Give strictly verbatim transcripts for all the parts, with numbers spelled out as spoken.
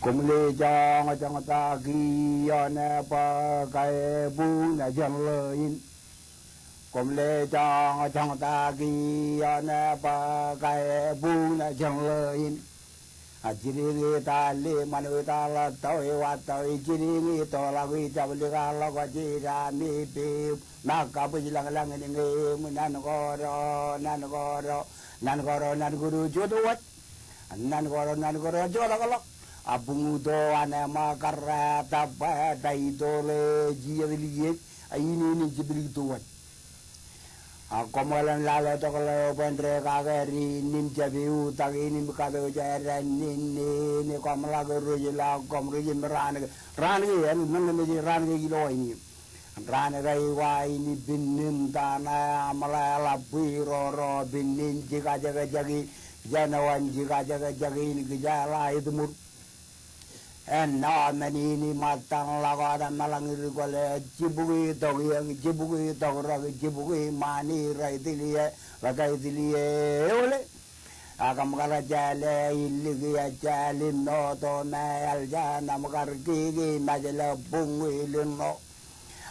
Koṃle joñjoñ ta kiiō ṇe bwe kaebuñ ṇe jān ḷọk in. Koṃle joñjoñ ta kiiō ṇe bwe kaebuñ ṇe jān ḷọk in. A jidik ita ḷe ṃanwe ta ḷọk tọwe wa tọwe jidik ito ḷọk i jablik a ḷọk jida mi piu. Ṃōk kabwij lañlañ in ñe im nan koro nan koro nan koro nan koro jota waj. Nan koro nan koro jota ḷọk. A buñ ito an ṃōk karra ta bwe ta ito ḷe jijet liej. A in in jiblik ito waj. A koṃeḷeḷe lale tok ḷeo bwe ren kake ri nim jab iutak in im kato jera nin nin koṃ ḷak rej ḷọk koṃ rej im raan ke raan ke en men ke mej raan ke ilo in. Raan ke iwa in binnin tana aṃ ḷe ḷap bwi roro binnin jikajekjek in. Jenowan jikajekjek in kijeḷā itmur. Āinwōt men in ṃōttan ḷọk wōt meḷañ ri kwōle jibukwi tok iōñ jibukwi tok rōk jibukwi ṃani rej tiliye ḷe kaitili eole. Ak ṃōkaj jāle iliki ejālim noto me eḷ jān ṃōkaj kiki mejle buñwi lino.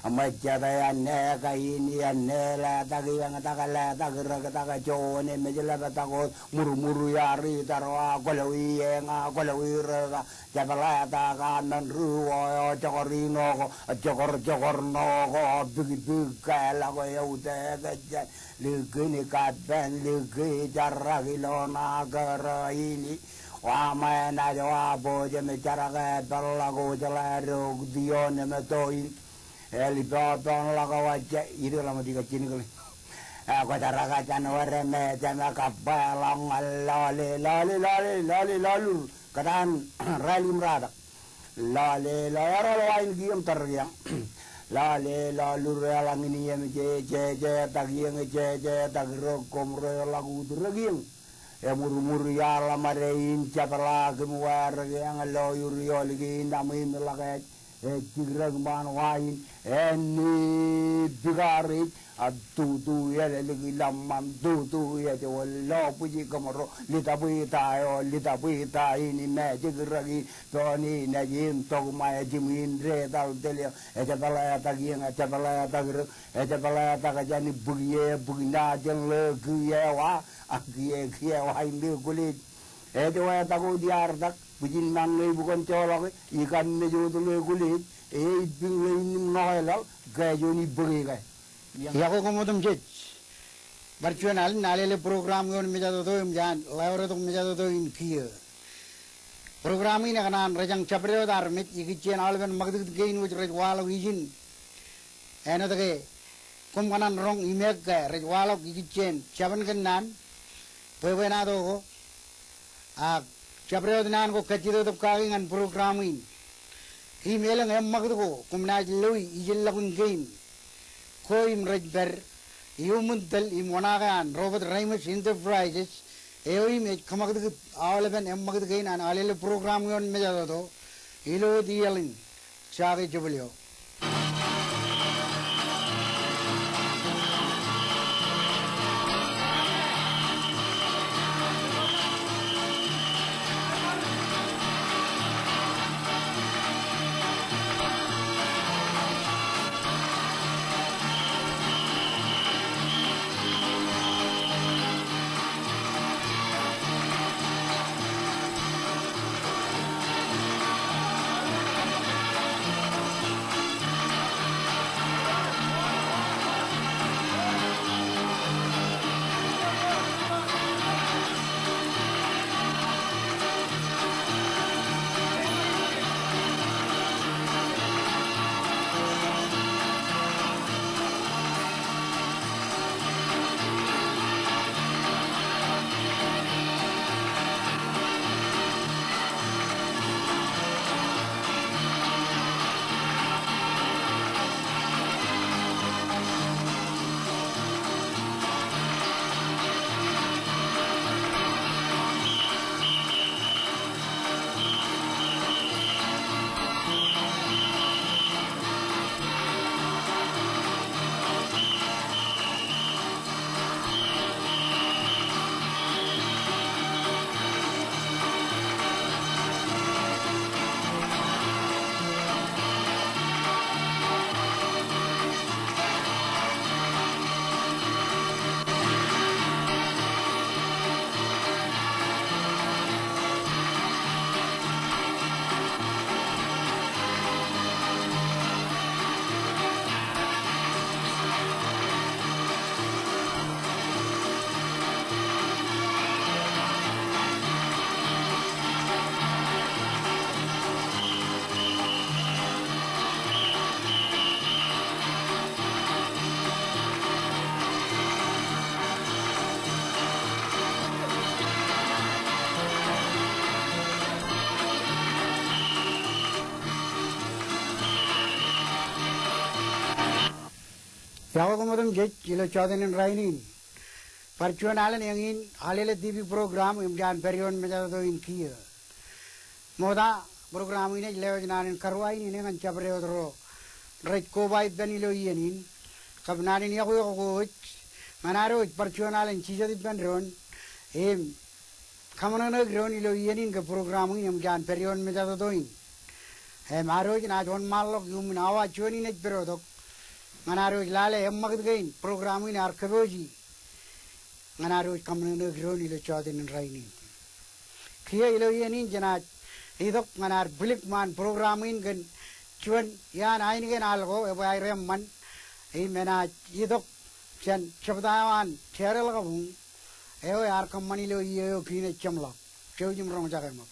Ṃōjjate āne kain āne letak iōñ tak letak rōk tak joone mejle bōtak wōt murmur iar itar wa kwōlọwi eñ a kwōlọwi rōk a jepḷetak a men ri wō eo jokor ino ko jokor jokor no ko bikbik ke ḷọk eo te ke jān likin kapen liki jarak ilo ṇa kōrā in. Wa ṃae naaj wa bōjjeme jarak e peḷḷọk wōjḷā rok tion eme to in. Eḷ ippān ḷọk wōjje idik ḷọk ṃōk dik a jinikle. E kwōjaraka jān wōr eme jeme kabba ḷọk ñan lọle lọle lọle lọle lọlur kōtaan rālik im ratak. Lọle lọle eroḷ wa in kiiō im tōrrọk iōñ. Lọle lọlur eḷaññe in iō im je je je tak iōñ je je tak rōk koṃ ro ḷọk utrōk iōñ. Emurmur iaḷ ṃade in jepḷaak im wārak eañ lo iur iolik in aṃ im ḷak ej. Ej jikrōk ṃaan wa in āne bikaar ej. Ab tutu elōlik ilọmṃan tutu ej wōn lo bwij kōmro litap ita eo litap ita in im ej jikrōk in. Doon in ej im tok ṃae jimwin detal telio ejepḷetak iōñ ejepḷetak rōk ejepḷetak jān bwik ie bwik na jān ḷe kiiō wa. A kiiō kiiō wa in ḷe kwōlej. Ej wetak wōt iar tak bwijin mañ ṇe ibukōn joḷọk e ikam mej wōt ḷe kwōlej. E ej piñ ḷe in im ṇoke laḷ ke juon ibōke ke. Iọkwe koṃ otemjej. Bar juon alen alele program ioon mejatoto im jān ḷeoretok mejatoto in kiiō. Program in ekōṇaan rejañ jabdewōt armej ikijjien aolepen ṃakūtkūt kein wōj rej waḷọk ijin. Āinwōt ke koṃ kōṇaan roñ imeek ke rej waḷọk ikijjien jabōn kōnnaan bwebwenato ko. Ak jabdewōt naan ko kajjitōk kaki ñan program in. Im elōñ eṃṃakūt ko koṃ naaj loe ijellọkun kein. Ko im rej pād iuṃwin tōl im oṇaake an Robert Reimers Enterprises eo im ej kōṃakūtkūt aolepen eṃṃakūt kein an alele program ioon mejatoto ilo wōt iiaḷ in. Jake jebōl eo. Iọkwe koṃ otemjej ilo jọteen in rainin. Bar juon alen eñin Alele T V program im jaan pād ioon mejatoto in kiiō. Ṃokta program in ej lewōj naan in karuwainene ñan jabdewōt ro rej koba ippān ilo iien in. Kab naan in iọkwe ko ej ñan ad wōj bar juon alen jijet ippān doon im kaṃōṇōṇōik doon ilo iien in ke program in im jaan pād ioon mejatoto in. Im ad wōj naaj wōnṃaanḷọk iuṃwin awa juon in ej pedotok ñan ad wōj lale eṃṃakūt kein program in ear kōpooji ñan ad wōj kaṃōṇōṇōik doon ilo jọteen in rainin. Kiiō ilo iien in jenaaj itok ñan ad bwilik ṃaan program in kōn juon iaan ainikien al ko ebwe aer eṃṃan im enaaj itok jān jebta eo an Jeedel Kabuñ eo ear kōṃṃan ilo iiō eo kiin ej jeṃḷọk. Jouj im roñjake ṃōk.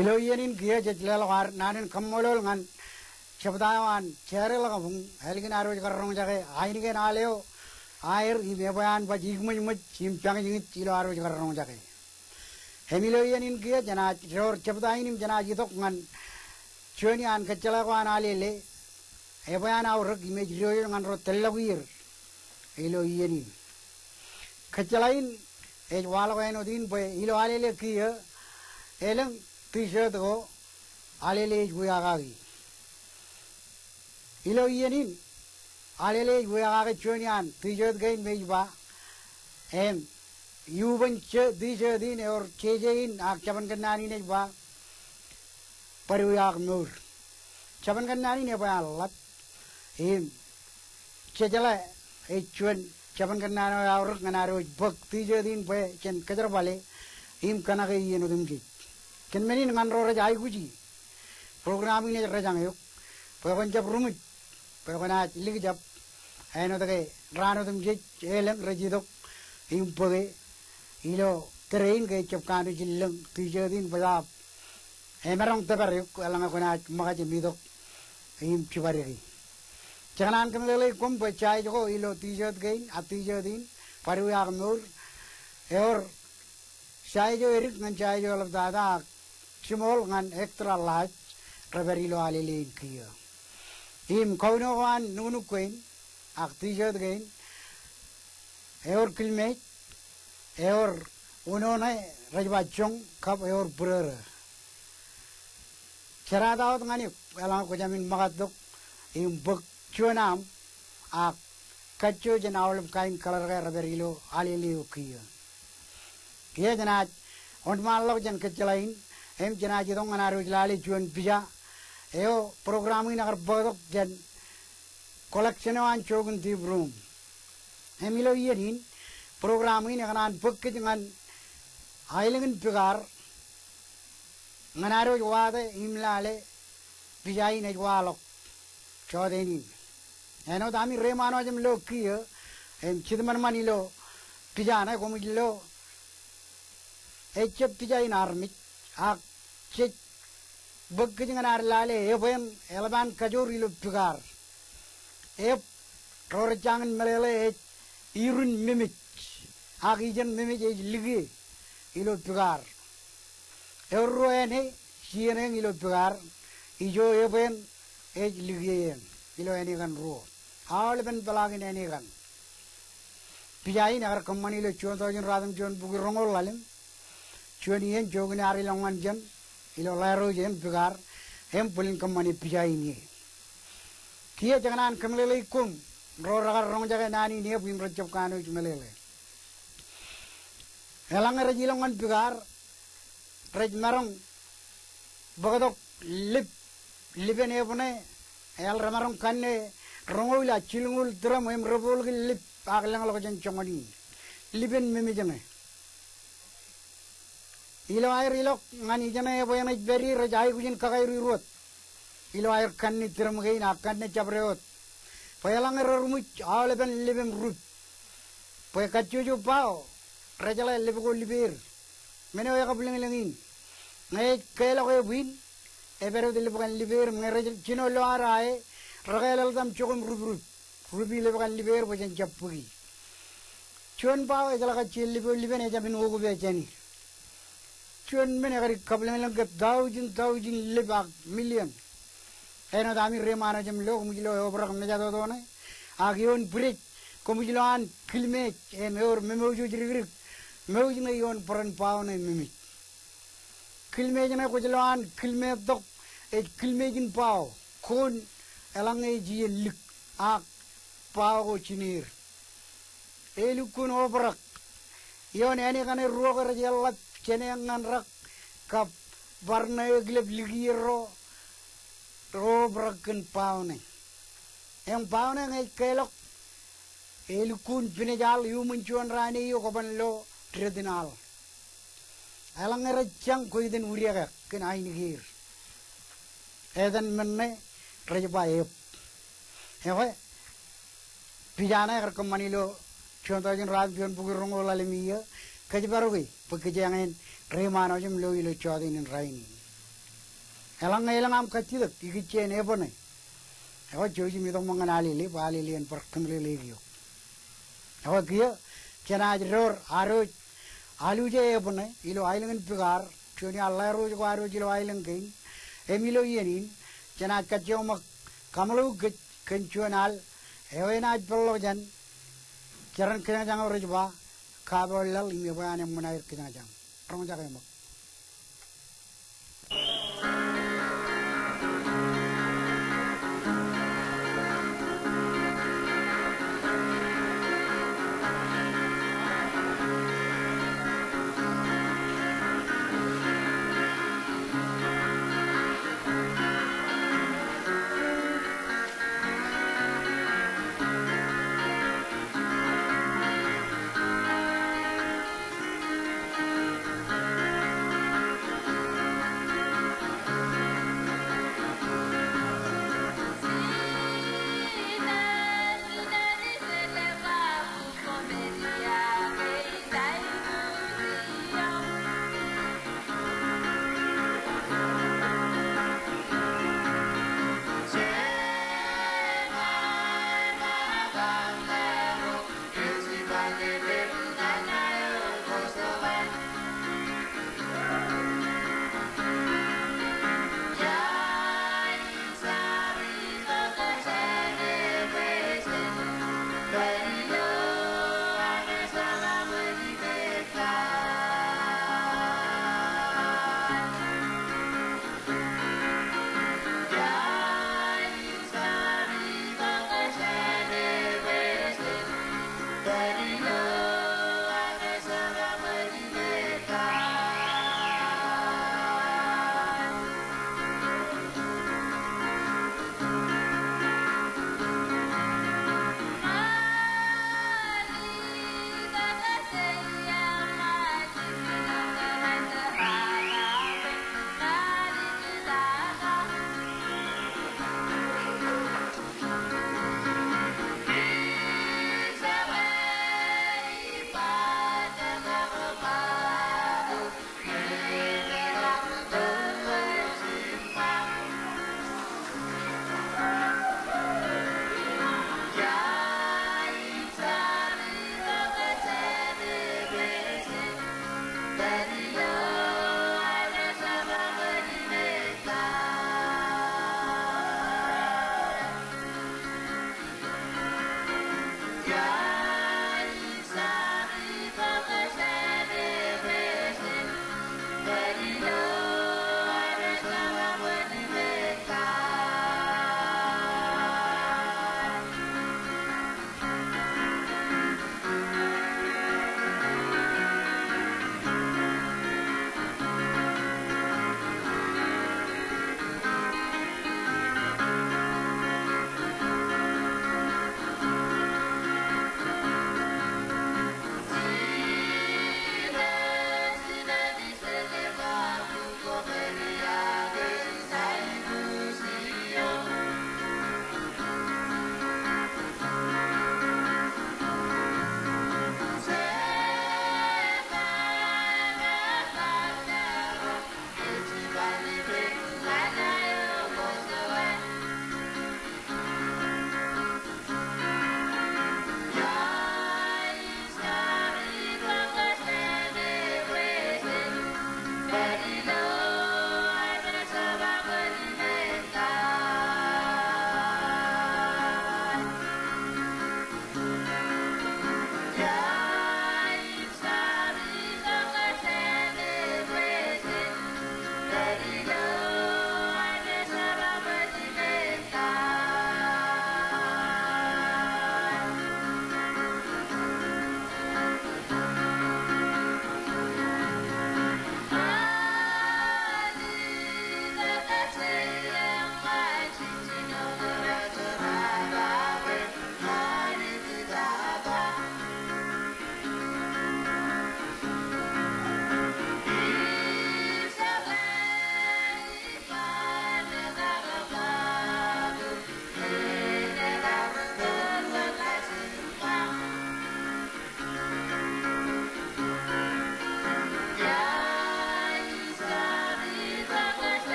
Ilo iien in kiiō jej leḷọk ad naan in kaṃṃoolol ñan jebta eo an Jeedel Kabuñ ālikin ad wōj kar roñjake ainikien al eo aer im ebwe an baj ikōṃōjṃōj im pañjñij ilo ad wōj kar roñjake. Im ilo iien in kiiō jenaaj door jebta in im jenaaj itok ñan juon iaan kōjjeḷā ko an Alele, ebwe an aorōk im ej diwōjwōj ñan ro tōllọk ier ilo iien in. Kōjjeḷā in ej waḷọk āinwōt in bwe ilo Alele kiiō elōñ T-shirt ko Alele ej wiakaki. Ilo iien in Alele ej wiakaki juon iaan T-shirt kein me ej ba, im iuban T-shirt in ewōr jeje in ak jabōn kōnnaan in ej ba, Bōd Wiak Mour. Jabōn kōnnaan in ebwe an ḷap im jejeḷā ej juon jabōn kōnnaan eo eaorōk ñan ad wōj bōk T-shirt in bwe jen kōjerbale im kōṇake iien otemjej. Kōn men in ñan ro rej aikuji program in ej rōjañ eok bwe kwōn jab ruṃwij Ekwe enaaj likjab āinwōt ke raan otemjej elōñ rej itok im bōke ilo tōre in ke ejab kanooj in lōñ T-shirt in bōjab emaroñ tōpar eok, eḷaññe kwōnaaj ṃōkaj im itok im jibadiki. Jekōṇaan kōmeḷeḷeik koṃ bwe size ko ilo T-shirt kein, a T-shirt in, badiwōj ak mour, ewōr size eo edik ñan size eo eḷaptata ak small ñan extra large, rej pād ilo Alele in kiiō. Im kauno ko an nuknuk kein ak T-shirt kein, ewōr kilmeej, ewōr uno ṇe rej ba joñ kab ewōr bwidōdō. Jerata wōt ñan eok eḷaññe kwō jāmin ṃōkajtok im bōk juon aṃ ak kajjo jān aolep kain color ke rej pād ilo Alele eo kiiō. Kiiō jenaaj wōnṃaanḷọk jān kōjjeḷā in im jenaaj itok ñan ad wōj lale juon pija eo program in ekar bōktok jān collection eo an Jokin Deep Room. Im ilo iien in, program in ekōṇaan bōk kōj ñan aelōñ in Pikaar ñan ad wōj wate im lale pija in ej waḷọk jọteen in. Āinwōt ami reiṃaanwōj im lo kiiō im jitōṃanṃan ilo pija ṇe, koṃij lo ejjab pija in armej, ak jej bōk kōj ñan ad lale eb eṇ eḷap an kajoor ilo Pikaar. Eb, ro rej jañin meḷeḷe, ej irun memej, ak ijeṇ memej ej likie ilo Pikaar. Ewōr ruo āne, ej ien eṇ ilo Pikaar, ijo eb eṇ ej likie eṇ ilo āne kaṇ ruo. Aolepen peḷaakin āne kaṇ. Pija in ekar kōṃṃani ilo juon taujin ruatimjuon bukwi roñoul ḷalem. Juon iien Jokin ear ilọk ñan ijin ilo Ḷaeroj eṇ Pikaar im bōlen kōṃṃani pija in ie. Kiiō jekōṇaan kōmeḷeḷeik koṃ ro rekar roñjake naan in eb im rejjab kanooj meḷeḷe. Eḷaññe rej ilọk ñan Pikaar, rej maroñ bōktok lip, lipen eb ṇe, eḷ remaroñ kanne roñoul a jilñuul tūrōm im rej bōktok lip ak lōñḷọk jān joñan in. Lipen memej ṇe. Ilo aer ilọk ñan ijeṇe eb eṇ ej pād ie, rej aikuj in kakairuiruot ilo aer kanne tūrōm kein ak kanne jabdewōt. Bwe eḷaññe reruṃwij aolepen lip im rup, bwe kajjojo bao rej jeḷā lip ko lipeer. Men eo ekabwilōñlōñ in, ñe ej keḷọk eb in, epād wōt lip kaṇ lipeer, im ñe rej jino lo ad ae, rekāālōt aṃ jokwe im ruprup. Rupi lip kaṇ lipeer bwe jen jab bōki. Juon bao ejeḷā kajjien lip eo lipen ejāmin okpe jāni. Juon men ekar kabwilōñlōñ ke taujin taujin lip ak million. Āinwōt ami reiṃaanwōj im lo, koṃij lo eobrak mejatoto ṇe, ak ioon bwidej koṃij lo an kilmeej im ewōr memouj eo jidikdik, mouj ṇe ioon bōran bao ṇe memej. Kilmeej ṇe kwōj lo an kilmeej tok, ej kilmeej in bao, koon eḷaññe ej iien lik, ak bao ko jineer. Elukkuun obrak ioon āne kaṇe ruo ke rej eḷḷap jāne ñan rak kab bar ṇe ekilep likierro, obrak kōn bao ṇe. Im bao ṇe ñe ej keḷọk, elukkuun pinej aḷ iuṃwin juon raan eo kwōban lo detin aḷ. Eḷaññe rej jañ kwōj itōn wūdiōkā kōn ainikieir. Etan men ṇe rej ba eb. Ekwe, pija ṇe ekar kōṃṃan ilo juon taujin ruatimjuon bukwi roñoul ḷalem iiō, kōjparoke bwe kōjeañ en reiṃaanwōj im lo ilo jọteen in rainin. Eḷaññe elōñ aṃ kajjitōk ikijjien eb ṇe, ekwe jouj im itok ṃōk ñan Alele, bwe Alele en bar kōmeḷeḷeik eok. Ekwe kiiō, jenaaj door ad wōj aluje eb ṇe ilo aelōñ in Pikaar, juon iaar Ḷaeroj ko ad wōj ilo aelōñ kein, im ilo iien in, jenaaj kajjioñ ṃōk kaṃṃoolol kōj kōn juon al eo enaaj peḷḷọk jān jeran kōjañjañ eo rej ba Kapo Laḷ, im ebwe an eṃṃan aer kōjañjañ. Roñjake ṃōk.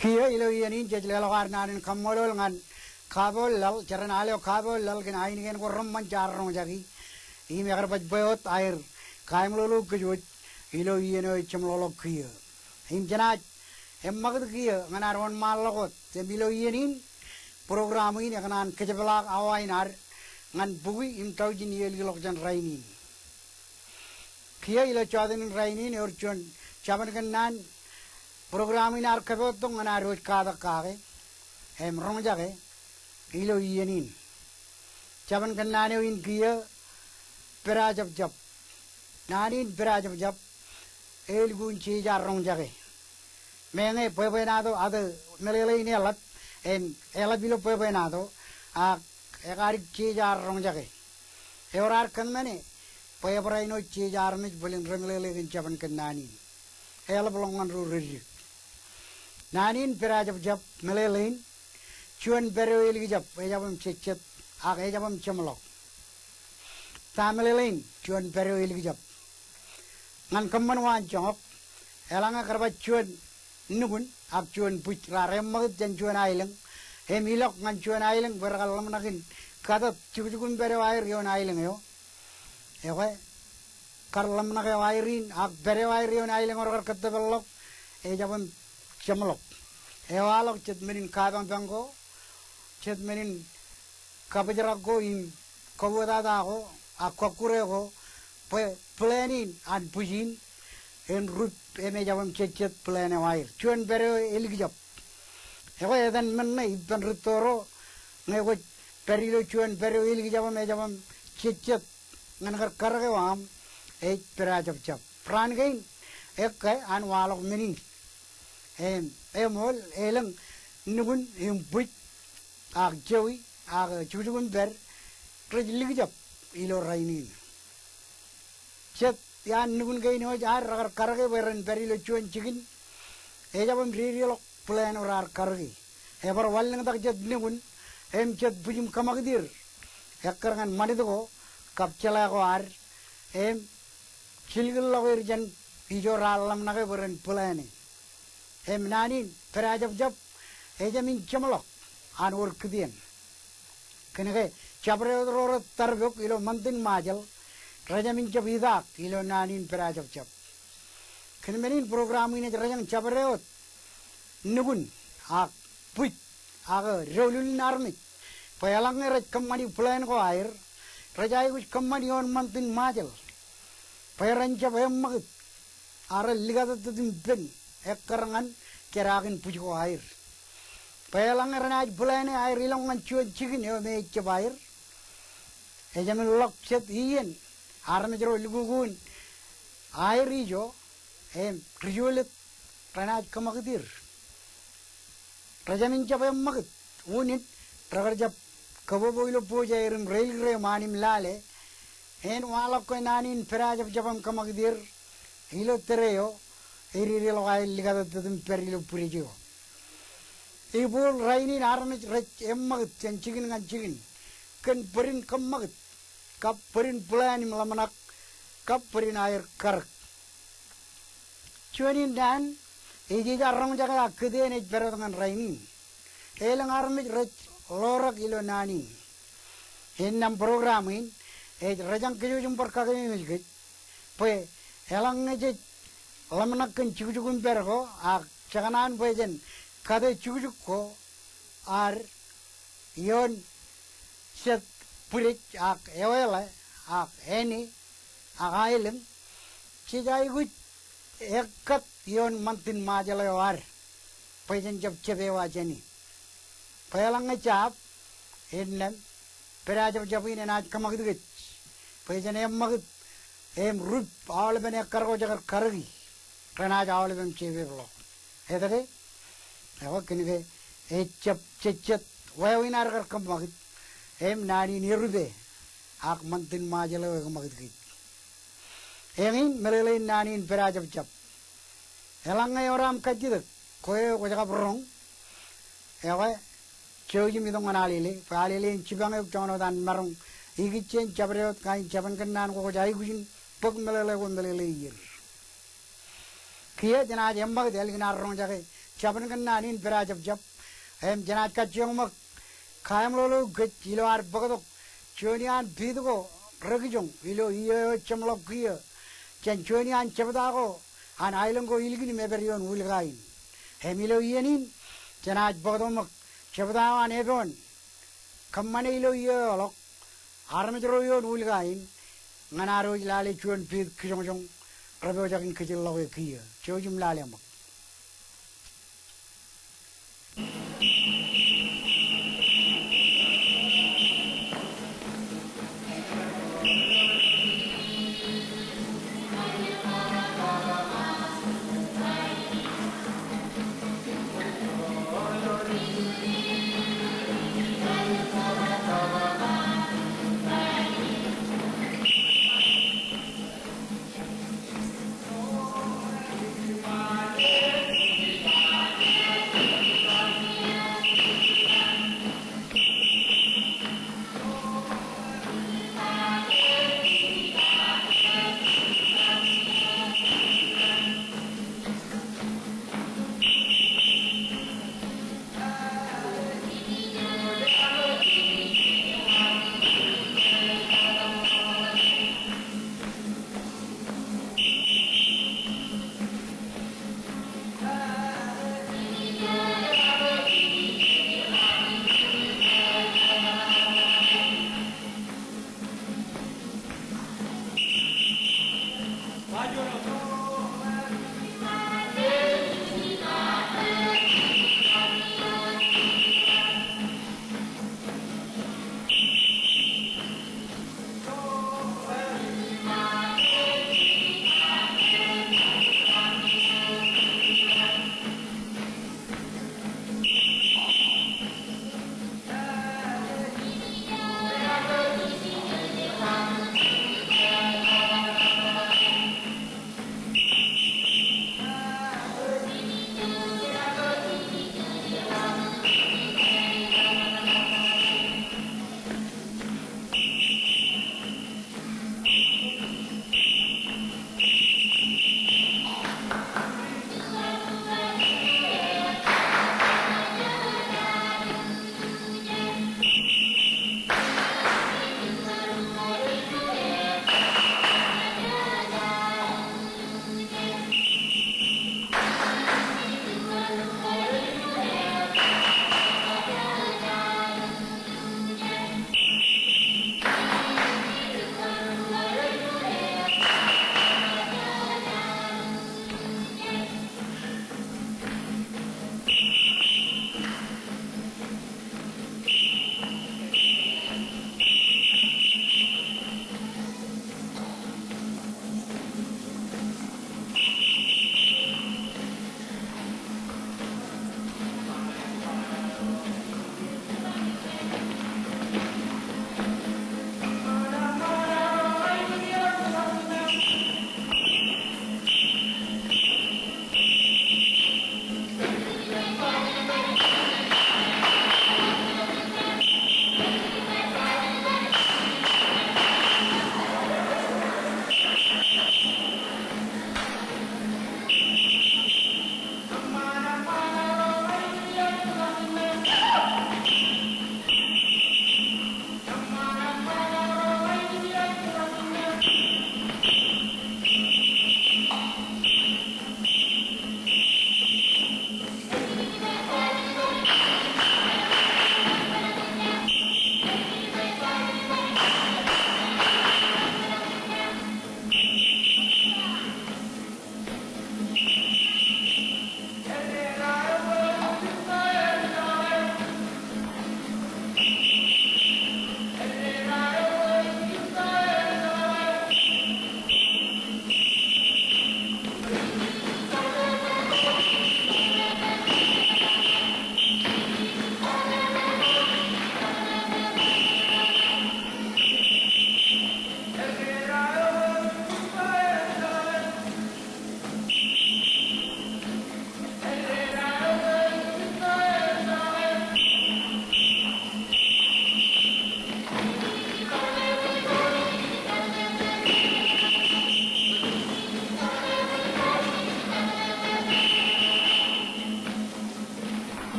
Kiiō ilo iien in jej leḷọk ad naan in kaṃṃoolol ñan kapool laḷ, jeran al eo kapool laḷ kōn ainikien ko reṃṃan jaar roñjaki. Im ekar baj bwe wōt aer kaeṃḷọkḷọk kōj wōj ilo iien eo ej jeṃḷọkḷọk kiiō. Im jenaaj eṃṃakūt kiiō ñan ad wōnṃaanḷọk wōt. Im ilo iien in, program in ekōṇaan kōjepḷaak awa in ad ñan bukwi im taujin iiō likḷọk jān rainin. Kiiō ilo jota in rainin ewōr juon jabōn kōnnaan program in ear kōpoottok ñan ad wōj katak kake im roñjake ilo iien in. Jabōn kōnnaan eo in kiiō Pād Ajabjab. Naan in Pād Ajabjab, elukkuun jeje ar roñjake. Meñe bwebwenato, ate meḷeḷe in eḷap, im eḷap ilo bwebwenato, ak ekadik jeje ar roñjake. Ewōr ad kōṃṃane bwe ebarāinwōt jeje armej bōlen remeḷeḷe kōn jabōn kōnnaan in. Eḷapḷọk ñan ro reddik. Naan in Pād Ajabjab, meḷeḷe in, juon pād eo elikjab ejabōm jejjet, ak ejabōm jeṃḷọk. Ta meḷeḷe in juon pād eo elikjab? Ñan kōṃṃan waanjoñak, eḷaññe kar baj juon nukun ak juon bwij raar eṃṃakūt jān juon aelōñ, im ilọk ñan juon aelōñ bwe rekar ḷōmṇak in katōt jukjukun pād eo aer ioon aelōñ eo. Ekwe, kar ḷōmṇak eo aer in, ak pād eo aer ioon aelōñ eo rekar kōttōpar ḷọk, ejabōm jeṃḷọk. Ewaḷọk jet men in kapañpañ ko, jet men in kabōjrak ko im kōwōtata ko, ak kọkkure ko, bwe plan in an bwij in, en rup im ejabōm jejjet plan eo aer. Juon pād eo elikjab. Ekwe etan men ṇe ippān rūtto ro, ñe kwōj pād ilo juon pād eo elikjab im ejabōm jejjet ñan kar karōk eo aṃ, ej Pād Ajabjab. Raan kein, ekkā an waḷọk men in. Im, eṃool, elōñ nukun im bwij, ak jowi, ak jukjukun pād, rej likjab ilo rainin. Jet iaan nukun kein wōj ad rekar karōke bwe ren pād ilo juon jikin, ejabōm dedeḷọk plan eo raar karōke. Ebar wanlōñtak jet nukun, im jet bwij im kōṃakūt er. Ekkar ñan ṃanit ko, kab jeḷā ko ad, im jilkinḷọk er jān ijo raar ḷōmṇake bwe ren plan e. Im naan in Pād Ajabjab, ejāmin jeṃḷọk an wōr kitien. Kōnke jabdewōt ro rej tarpok ilo ṃantin Ṃajeḷ, rejāmin jab itaak ilo naan in Pād Ajabjab. Kōn men in program in ej rōjañ jabdewōt nukun, ak bwij, ak doulul in armej, bwe eḷaññe rej kōṃṃani plan ko aer, rej aikuj kōṃṃan ioon ṃantin Ṃajeḷ, bwe ren jab eṃṃakūt, ak ren likatōttōt im pen ekkar ñan kōdaakin bwij ko aer. Bwe eḷaññe renaaj plan e aer ilọk ñan juon jikin eo me ejab aer, ejāmin ḷọk jet iien armej ro lukkuun aer ijo, im ri-juuḷ eo renaaj kōṃakūt er. Rejāmin jab eṃṃakūt, unin rekar jab kōpopo ilo poojaer im reilikdem an im lale, en waḷọk ke naan in Pād Ajabjab aṃ kōṃakūt er ilo tōre eo ededeḷọk aer likatōttōt im pād ilo bwidej eo. Ibooḷ rainin armej rej eṃṃakūt jān jikin ñan jikin kōn bōd in kōṃṃakūt, kab bōd in plan im ḷōmṇak, kab bōd in aer karōk. Juon in naan ej jeje ar roñjake ak kōtien ej pād wōt ñan rainin. Elōñ armej rej ḷorak ilo naan in. Innām program in ej rōjañ kōj im bar kakememej kōj bwe eḷaññe jej ḷōmṇak kōn jukjukun pād ko ak jekōṇaan bwe jen kate jukjuk ko ad ioon jet bwidej ak eweḷe ak āne ak aelōñ, jej aikuj ekkat ioon ṃantin Ṃajeḷ eo ad bwe jen jab jeppewa jāne. Bwe eḷaññe jab, innām Pād Ajabjab in enaaj kōṃakūt kōj bwe jen eṃṃakūt im rup aolepen ekkar ko jekar karōki, renaaj aolepen jepepḷọk. Etke? Ekwe kōnke ejab jejjet wāween ad kar kōṃṃakūt, im naan in erupe ak ṃantin Ṃajeḷ eo ekōṃakūt kōj. Eñin meḷeḷein naan in Pād Ajabjab. Eḷaññe ewōr aṃ kajjitōk, kwe kwōj kab roñ, ekwe jouj im itok ñan Alele, bwe Alele en jipañ eok joñan wōt an maroñ ikijjien jabdewōt kain jabōn kōnnaan ko kwōj aikuj in bōk meḷeḷe ko meḷeḷe ier. Kiiō jenaaj eṃṃakūt ālikin ad roñjake jabōn kōnnaan in pād jab jab. Im jenaaj kajjioñ ṃōk kaemḷọk ḷọk kōj ilo ad bōktok juon iaan piit ko rekijoñ ilo iiō eo ejjeḷọk kiiō jān juon iaan jebta ko an aelōñ ko ilikin im epād ioon Wilka in. Im ilo iien in jenaaj bōktok ṃōk jebta eo an Epoon kōṃṃane ilo iiō eo ḷọk armej ro ioon Wilka in ñan ad wōj lale juon piit kijoñjoñ rej pojak in kijirḷọk e kiiō. Jouj im lale ṃōk.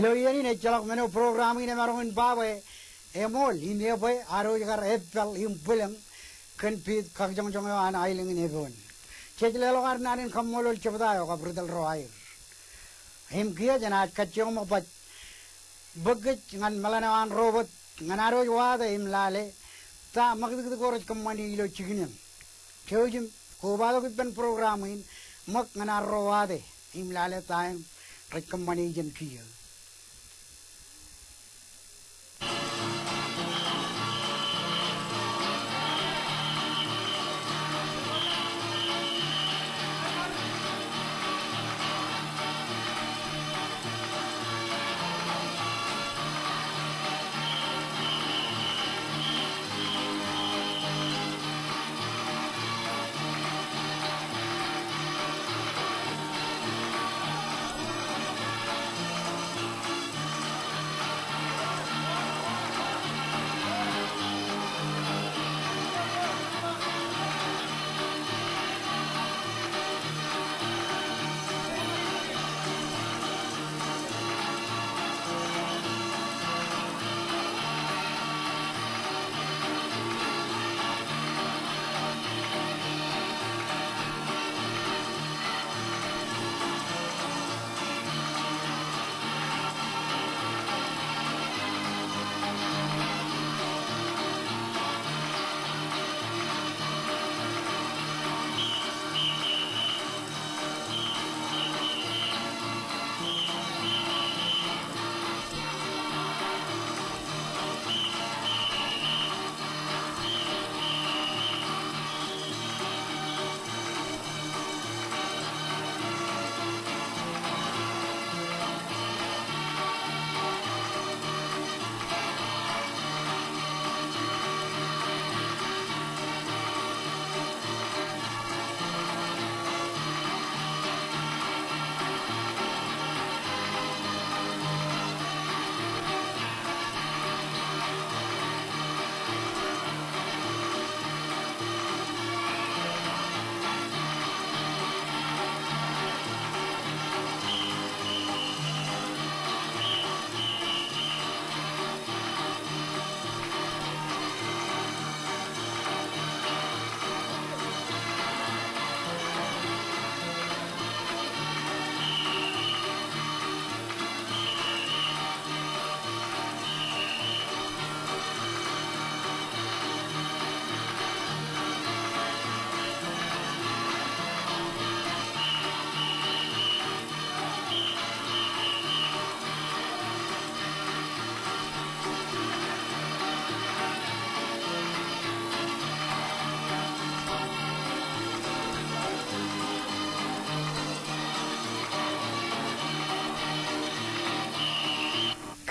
Ilo iien in ejjeḷọk men eo program in emaroñ in ba bwe eṃool im ebwe ad wōj kar eppāl im bwilōñ kōn piit kakjoñjoñ eo an aelōñ in Epoon. Jej leḷọk ad naan in kaṃṃoolol jebta eo kab ri tōl ro aer. Im kiiō jenaaj kajjioñ ṃōk baj bōk kōj ñan meḷan eo an Robert ñan ad wōj wate im lale ta ṃakūtkūt ko rej kōṃṃani ilo jikin eṇ. Jouj im kobatok ippān program in ṃōk ñan ad ro wate im lale ta eṇ rej kōṃṃani jān kiiō.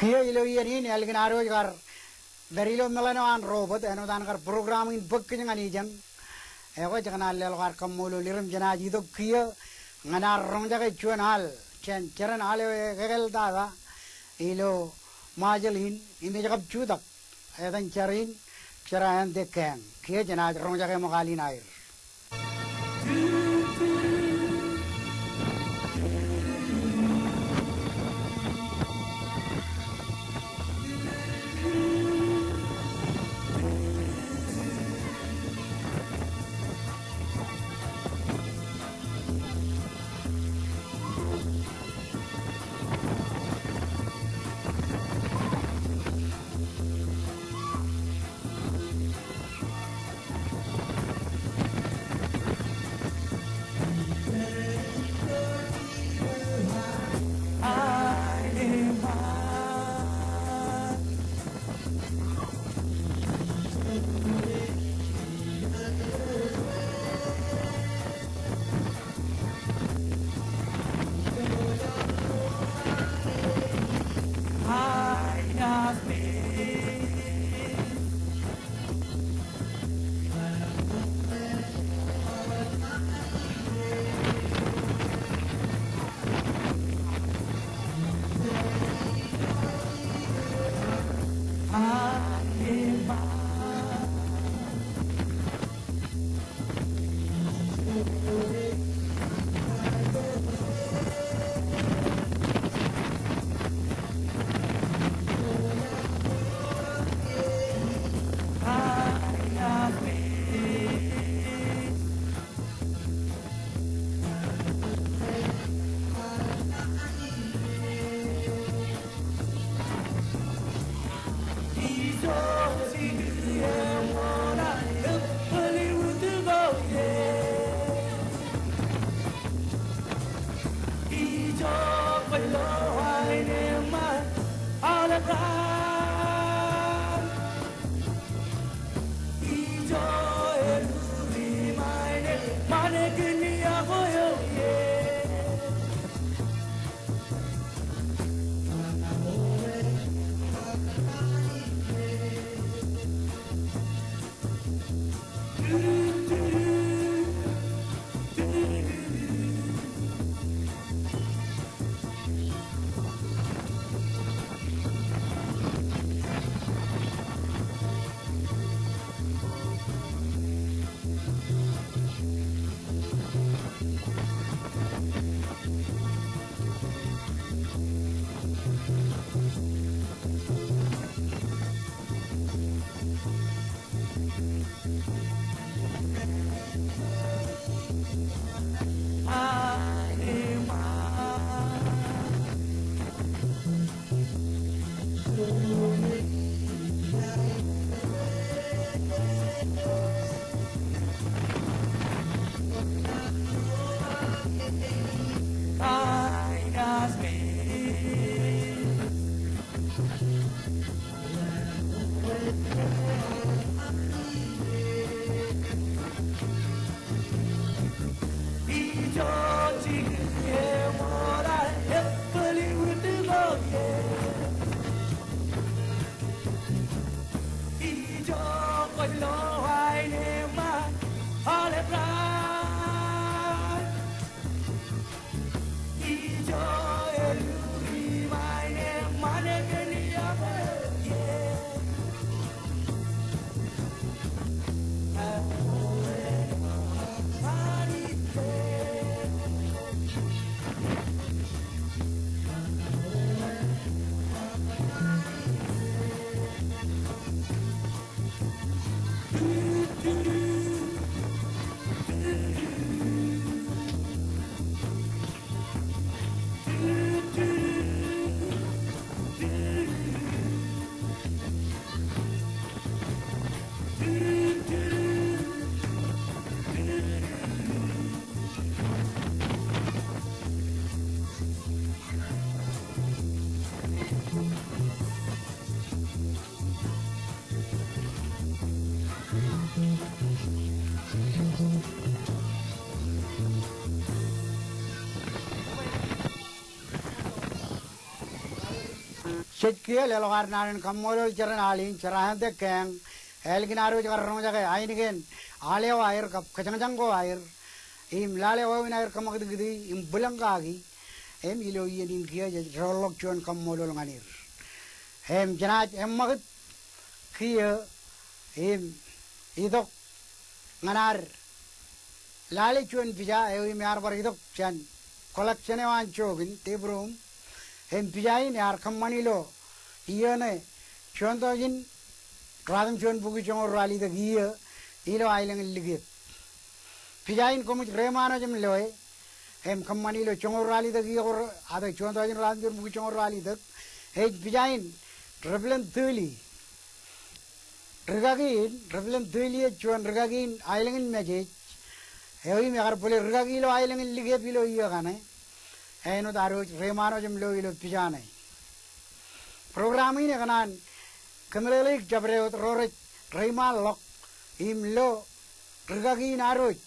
Kiiō ilo iien in ālikin ad wōj kar pād ilo meḷan eo an Robert, āinwōt an kar program in bōk kōj ñan ijeṇ. Ekwe, jekōṇaan leḷọk ad kaṃṃoolol er im jenaaj itok kiiō ñan ad roñjake juon al jān jeran al eo ekāāl tata ilo Ṃajeḷ in im ej kab jutak etan jar in, Jera and the Gang. Kiiō jenaaj roñjake ṃōk al in aer. Jej kiiō leḷọk ad naan in kaṃṃoolol jeran al in, jeraaṃṃan, kein ālikin ad wōj kar roñjake ainikien al eo aer kab kōjañjañ ko aer im lale wāween aer kōṃakūtkūt im bwilōñ kaki im ilo iien in kiiō jej doorḷọk juon kaṃṃoolol ñan er. Im jenaaj eṃṃakūt kiiō im itok ñan ad lale juon pija eo im ear bar itok jān collection eo an jook in, tape room. Im pija in ear kōṃṃan ilo iiō ṇe juon tọujin ruatimjuon bukwi joñoul ruwalitōk iiō ilo aelōñ in Likiep. Pija in koṃij reiṃaanwōj im loe im kōṃṃani ilo joñoul ruwalitōk iiō ko, ad juon tọujin ruatimjuon bukwi joñoul ruwalitōk. Ej pija in Reverend Tōli. Rikaki in, Reverend Tōli ej juon rikaki in aelōñ in Mājej eo im ekar bōle rikaki ilo aelōñ in Likiep ilo iiō kaṇe. Āinwōt ad wōj reiṃaanwōj im lo ilo pija ṇe. Program in ekōṇaan kōmeḷeḷeik jabdewōt ro rej reiṃaanḷọk im lo rikaki in ad wōj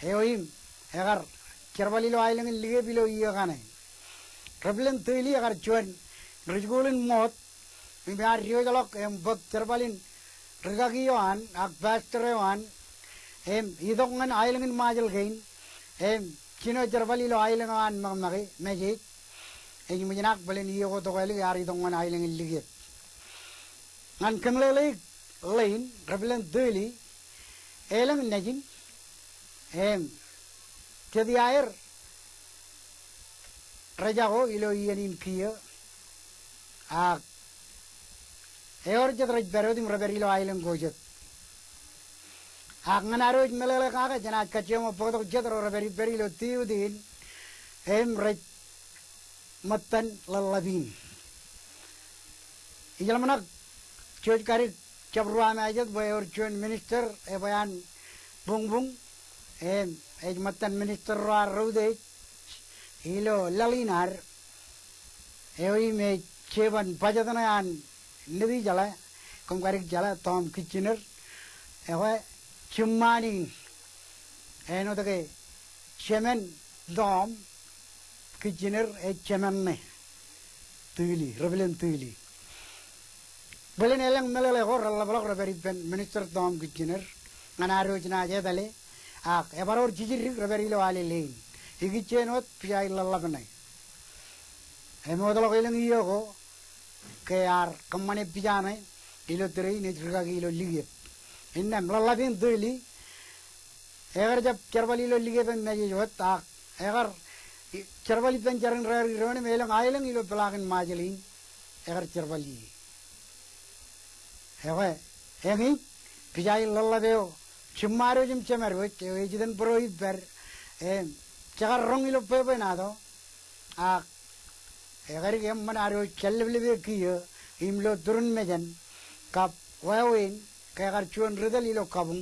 eo im ekar jerbal ilo aelōñ in Likiep ilo iiō kaṇe. Reverend Tōli ekar juon ri-jikuuḷ in ṃoot im ear diwōjḷọk im bōk jerbal in rikaki eo an ak pastor eo an im itok ñan aelōñ in Ṃajeḷ kein im jino jerbal ilo aelōñ eo an ṃakṃake, Mājej. Ej ṃōjṇak bōlen iiō ko tokālik ear itok ñan aelōñ in Likiep. Ñan kōmeḷeḷeik ḷein, Reverend Tōli, elōñ nejin im jet iaer rejako ilo iien in kiiō, ak ewōr jet rej pād wōt im rej pād ilo aelōñ ko jet. Ak ñan ad wōj meḷeḷe kake, jenaaj kajjioñ bōktok jet ro rej pād ippād ilo tiutin im rej ṃōttan ḷōḷḷap in. Ijeḷ ṃōṇak, jej kadik jab ruwamāejet bwe ewōr juon minister ebwe an buñbuñ, im ej ṃōttan minister ro ad reutiej ilo laḷ in ad. Eo im ej jeban bajjatṇe an Nitijeḷā, koṃ kadik jeḷā, Tom Kitchener. Ekwe, jiṃṃaan in āinwōt ke jemān Tom Kitchener ej jemān ṇe Tūli, repilen Tūli. Bōlen elōñ meḷeḷe ko reḷapḷọk rej pād ippān Minister Tom Kitchener ñan ad wōj naaj etale, ak ebar wōr jijidik rej pād ilo Alele in. Ikijjien wōt pija in ḷōḷḷap ṇe. Im wōtlọk elōñ iiō ko ke ear kōṃṃane pija ṇe ilo tōre in ej rikaki ilo likep. Innām ḷōḷḷap in Tūli, ekar jab jerbal ilo likep im mejej wōt, ak ekar jerbal ippān jar in raar idoon im elōñ aelōñ ilo peḷaakin Ṃajeḷ in ekar jerbal ie. Ekwe, eñin, pija in ḷōḷḷap eo jiṃṃaad wōj im jemād wōj eo ej itōn būruo ippād, im jekar roñ ilo bwebwenato, ak ekadik eṃṃan ad wōj jān leplepe kiiō im ilo turin mejān, kab wāween ke ekar juon ritōl ilo kabuñ,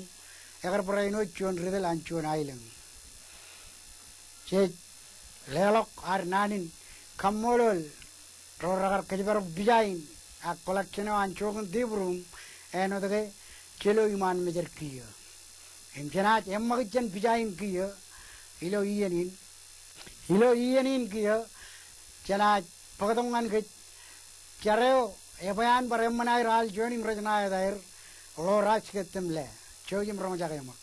ekar barāinwōt juon ritōl an juon aelōñ. Jej leḷọk ad naan in kaṃṃoolol ro rekar kōjparok pija in ak collection eo an jokin tibruum āinwōt ke jelo iṃaan mejed kiiō. Im jenaaj eṃṃakūt jān pija in kiiō ilo iien in. Ilo iien in kiiō, jenaaj bōktok ñan kōj jar eo ebwe an bar eṃṃan aer al juon im rej ṇa etaer, Ḷoraas Ketemle. Jouj im roñjake ṃōk.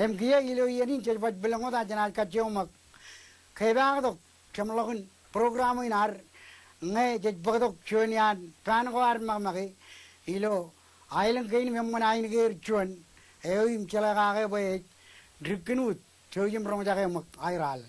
Im kiiō ilo iien in jej baj bwilōñ wōt ak jenaaj kajjioñ ṃōk kepaaktok jeṃḷọkin program in ad ñe jej bōktok juon iaan paan ko ad ṃakṃake ilo aelōñ kein im eṃṃan ainikien juon eo im jeḷā kake bwe ej Rick Kinwood, jouj im roñjake ṃōk aer al.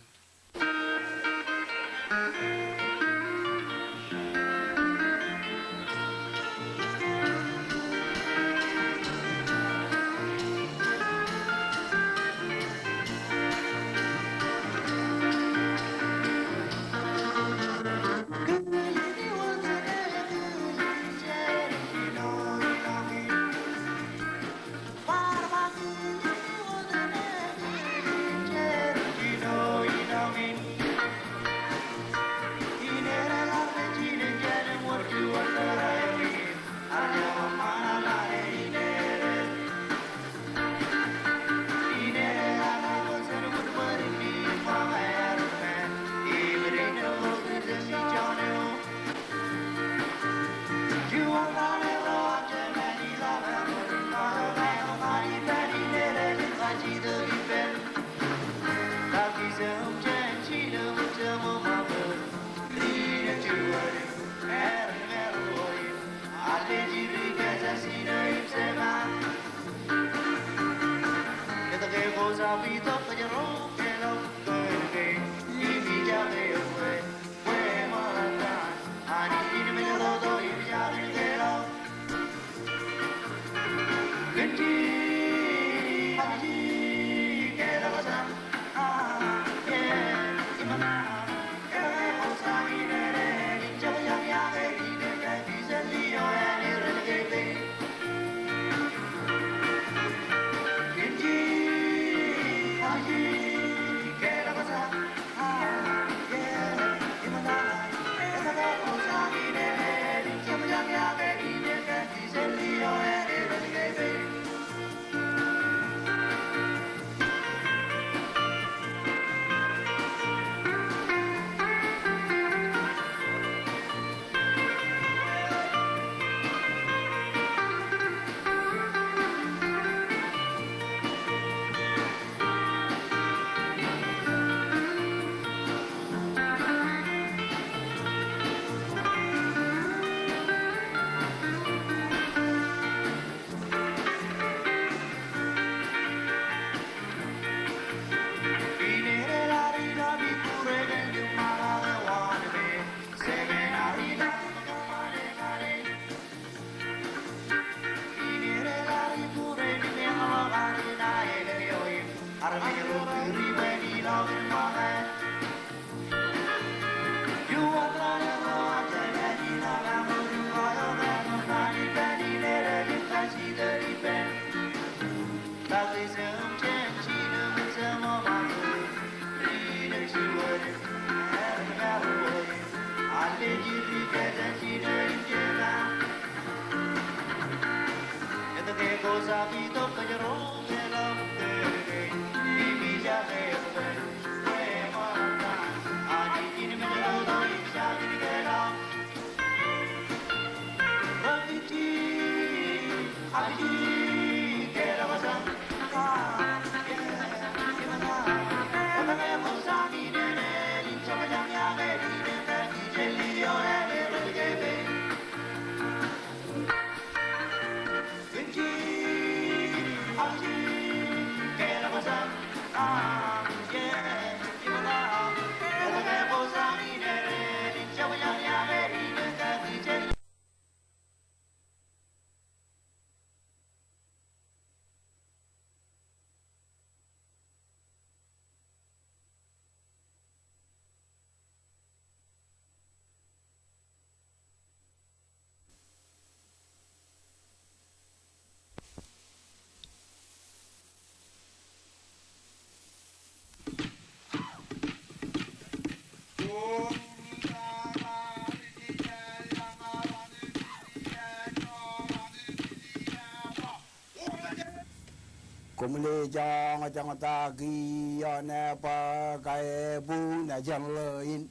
Koṃle joñjoñ ta kiiō ṇe bwe kaebuñ naaj jeṇ ḷọk in.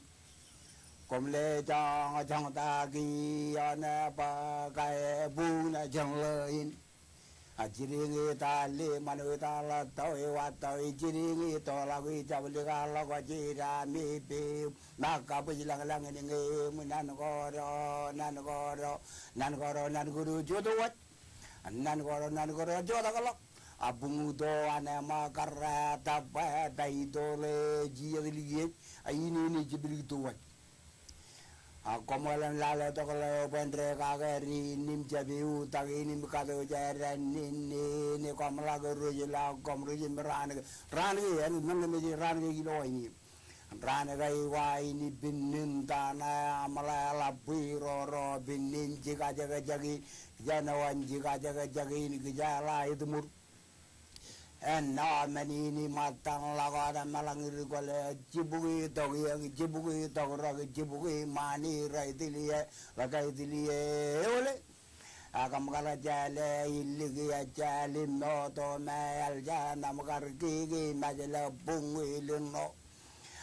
Koṃle joñjoñ ta kiiō ṇe bwe kaebuñ naaj jeṇ ḷọk in. A jidiñ i tali ṃanwe ta ḷọk tọwe wa tọwe jidiñ i toḷọk i jablik a ḷọk jida mi piu. Ṃōk kabwij lañlañ in ñe im nan koro nan koro nan koro nan koro jota waj. Nan koro nan koro jota kōḷọk. A buñuto an ṃōk karra tabba ta itoḷe jijet likiej a inene jeplik to waj. A koṃ ḷōḷḷap lale tok ḷeo bwe en dekake ri in im jab iutak in im kato jān in in in koṃ ḷak rej ḷọk koṃ rej im raan ke raan ke en men ke mej raan ke ilo in im. Raan ke iwa in i pinnin tana aṃ ḷe ḷap bwe roro pinnin jikajekjek in. Kija ṇe wan jikajekjek in kija ḷa itiṃur. Ennọ men in i ṃōttan ḷọk wōt eṃṃan ḷọk ri kwōle jibukwi tok iiō jibukwi tok rok jibukwi ṃaan i rej tiliō ḷọk rej tiliō eole. Ak im kar jāle iliki ejāl im moto me eḷ jān im kar kiki mejle buñwi lino.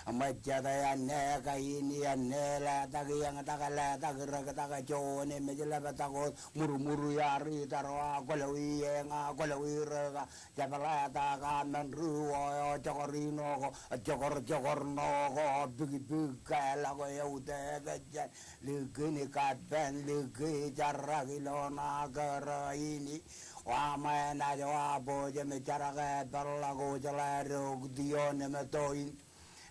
Ṃōjjatō āne kain āne letak iiō tak letak rōk tak juon emej ḷap tak wōt ṃurṃur iar itar wa kwōlọwi eñ a kwōlọwi rōk a jepḷatak a men ri wō eo jokor ino ko jokor jokor ṇo ko bikbik ke ḷọk eutiej jān likin kapen liki jarrak ilo ṇa kōrā in i wa ṃōj naaj wa bōjjam jarak e peḷḷọk wōj ḷe rok tion im to in.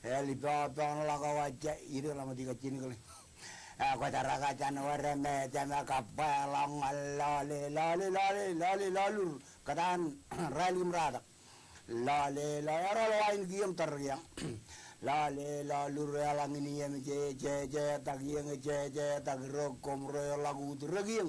Eḷ ippān ḷọk wōj ij ḷōmṇak kajjien kōḷ. Kwōjarrak jān wōr me jema kabba ḷọk ñan lale lale lale lale lalur kōtaan rael im ratak. Lale lale ro lo ain kiiō im tar kiiō. Lale lalur eḷaññe in iiō im jeje jetak iiō jeje tak rok koṃ ro ḷọk ut rōk iiō.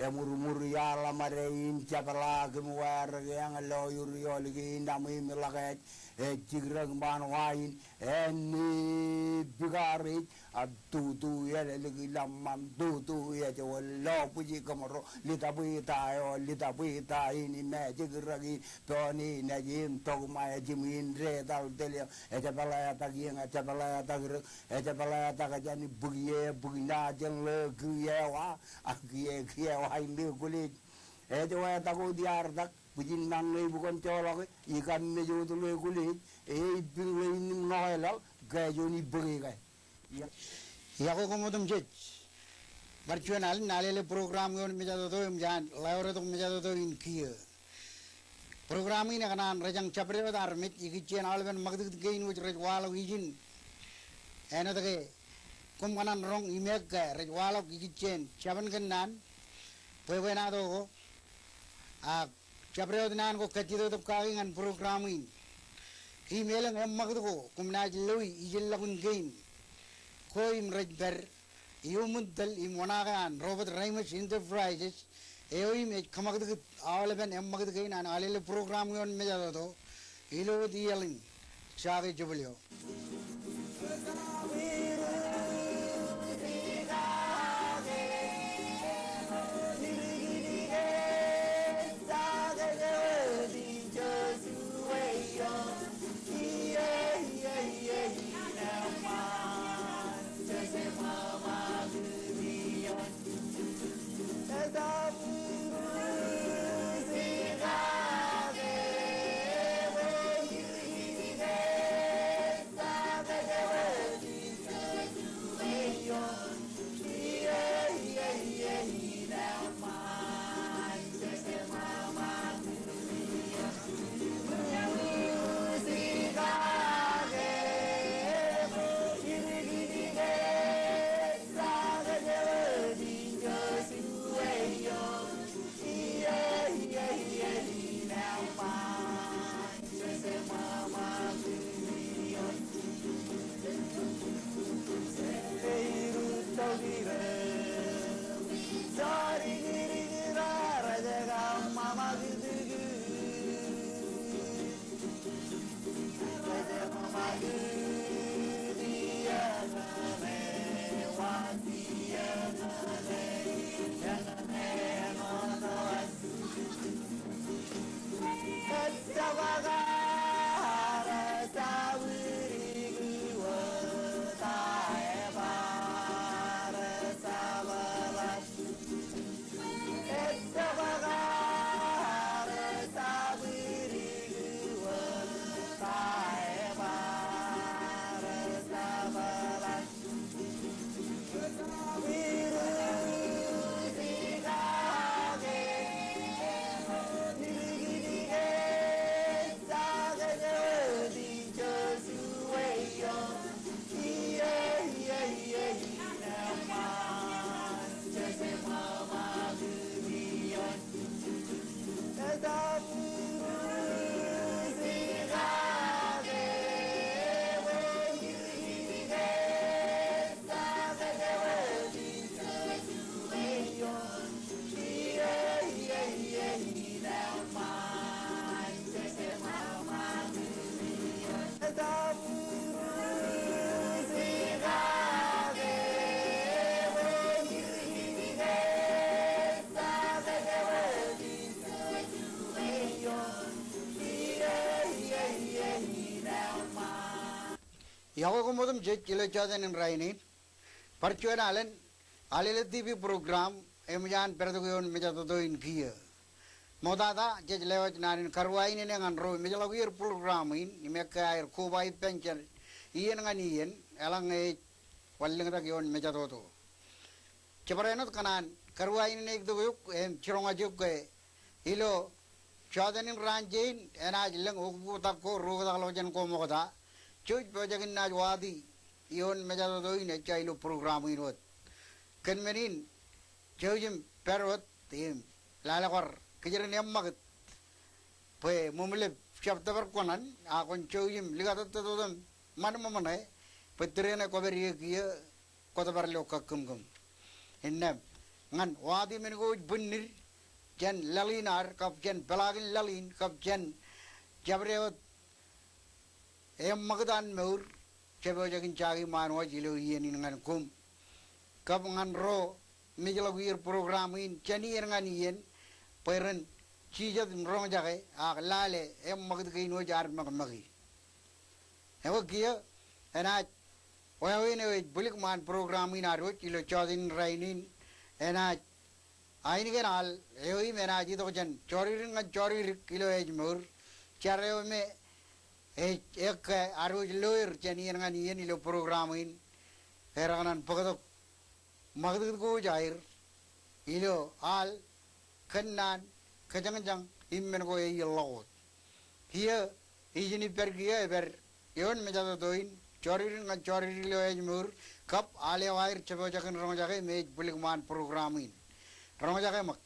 Eṃurṃur iaḷ ṃade in jepḷaak im wāer ke eñ lo ur iolik in aṃ im ḷọk ej ej jikrōk ṃaan wa in āne bikaar ej a tutu elōlik ilọk ṃaan tutu ej wōt lo bwij kōṃro litabwita eo litabwita in im ej jikrōk in peon in ej im tok ṃae jimwi in detal telio ejepḷaak iiō ejepḷaak rōk ejepḷaak jān bukwi e bukwi ṇa jān ḷe kiiō wa a kiiō kiiō wa in ḷe kwōlej. Ej wātak wōt iar tak bwijin mañ ṇe ibukon joḷọk e ikam mej wōt ḷe kwōlej e ippin ḷe in im ṇoke laḷ ke juon ibōke ke. Iọkwe koṃ otemjej. Bar juon alen alele program eo in mejatoto im jān ḷeo retok mejatoto in kiiō. Program in ekōṇaan rejañ jabdewōt armej ikijjien aolepen ṃakūtkūt kein wōj rej waḷọk ijin. Āinwōt ke koṃ kōṇaan roñ imeek ke rej waḷọk ikijjien jabōn kōnnaan bwebwenato ko. Ak jabdewōt naan ko kajjitōk kaki ñan program in. Im elōñ eṃṃakūt ko koṃ naaj loe ijeḷḷọkun kein ko im rej pād iuṃwin tōl im oṇaake an Robert Reimers Enterprises eo im ej kōṃakūtkūt aolepen eṃṃakūt kein an alele program eo in mejatoto ilo wōt iaḷ in. Jake jebōl eo. Iọkwe koṃ otemjej ilo jọteen in rainin. Bar juon alen, Alele T V program, eṃōj an pād tok ioon mejatoto in kiiō. Ṃoktata, jej lewōj naan in karuwainene ñan ro mejḷọk ier program in, im ekkā aer koba ippān jān iien ñan iien, eḷaññe ej wanlōñtak ioon mejatoto. Jabdewōt kōṇaan karuwainene tok eok, im jiroñ eo ke ilo jọteen in raan jein, enaaj lōñ okoktak ko ruo oktakḷọk jān ko ṃokta. Jouj pojak in naaj wati ioon mejatoto in ejja ilo program in wōt. Kōn men in, jouj im pād wōt im lale kwaar kōjro en eṃṃakūt bwe ṃōṃlep jab tōpar kōṇaan, ak kwōn jouj im likatōttōt otem ṃanṃōṃōṇe, bwe tūrein kwōpād ie kiiō kwō tōpar ilo kakkōmkōm. Innām, ñan wati men ko ej bwinnid jān laḷ in ad, kab jān peḷaakin laḷ in, kab jān jabdewōt eṃṃakūt an mour, jepojak in jaki ṃaan wōj ilo iien in ñan koṃ. Kab ñan ro mejḷọk ier program in jān iien ñan iien, bwe ren jijet im roñjake, ak lale eṃṃakūt kein wōj ad ṃakṃaki. Ekwe kiiō, enaaj wāween eo ej bwilik ṃaan program in ad wōj ilo jọteen in rainin, enaaj ainikien al eo im enaaj itok jān jọridik ñan jọridik ilo ājmour. Jar eo me ej ekkā ad wōj lawyer jān iien ñan iien ilo program in, erkōṇaan bōktok ṃakūtkūt ko wōj aer ilo al, kōnnaan, kōjañjañ, im men ko ej ilọk wōt. Kiiō, ijin ippād kiiō epād ioon mejatoto in, jọridik ñan jọridik ilo ājmour, kab al eo aer jepojak in roñjake me ej bwilik ṃaan program in. Roñjake ṃōk.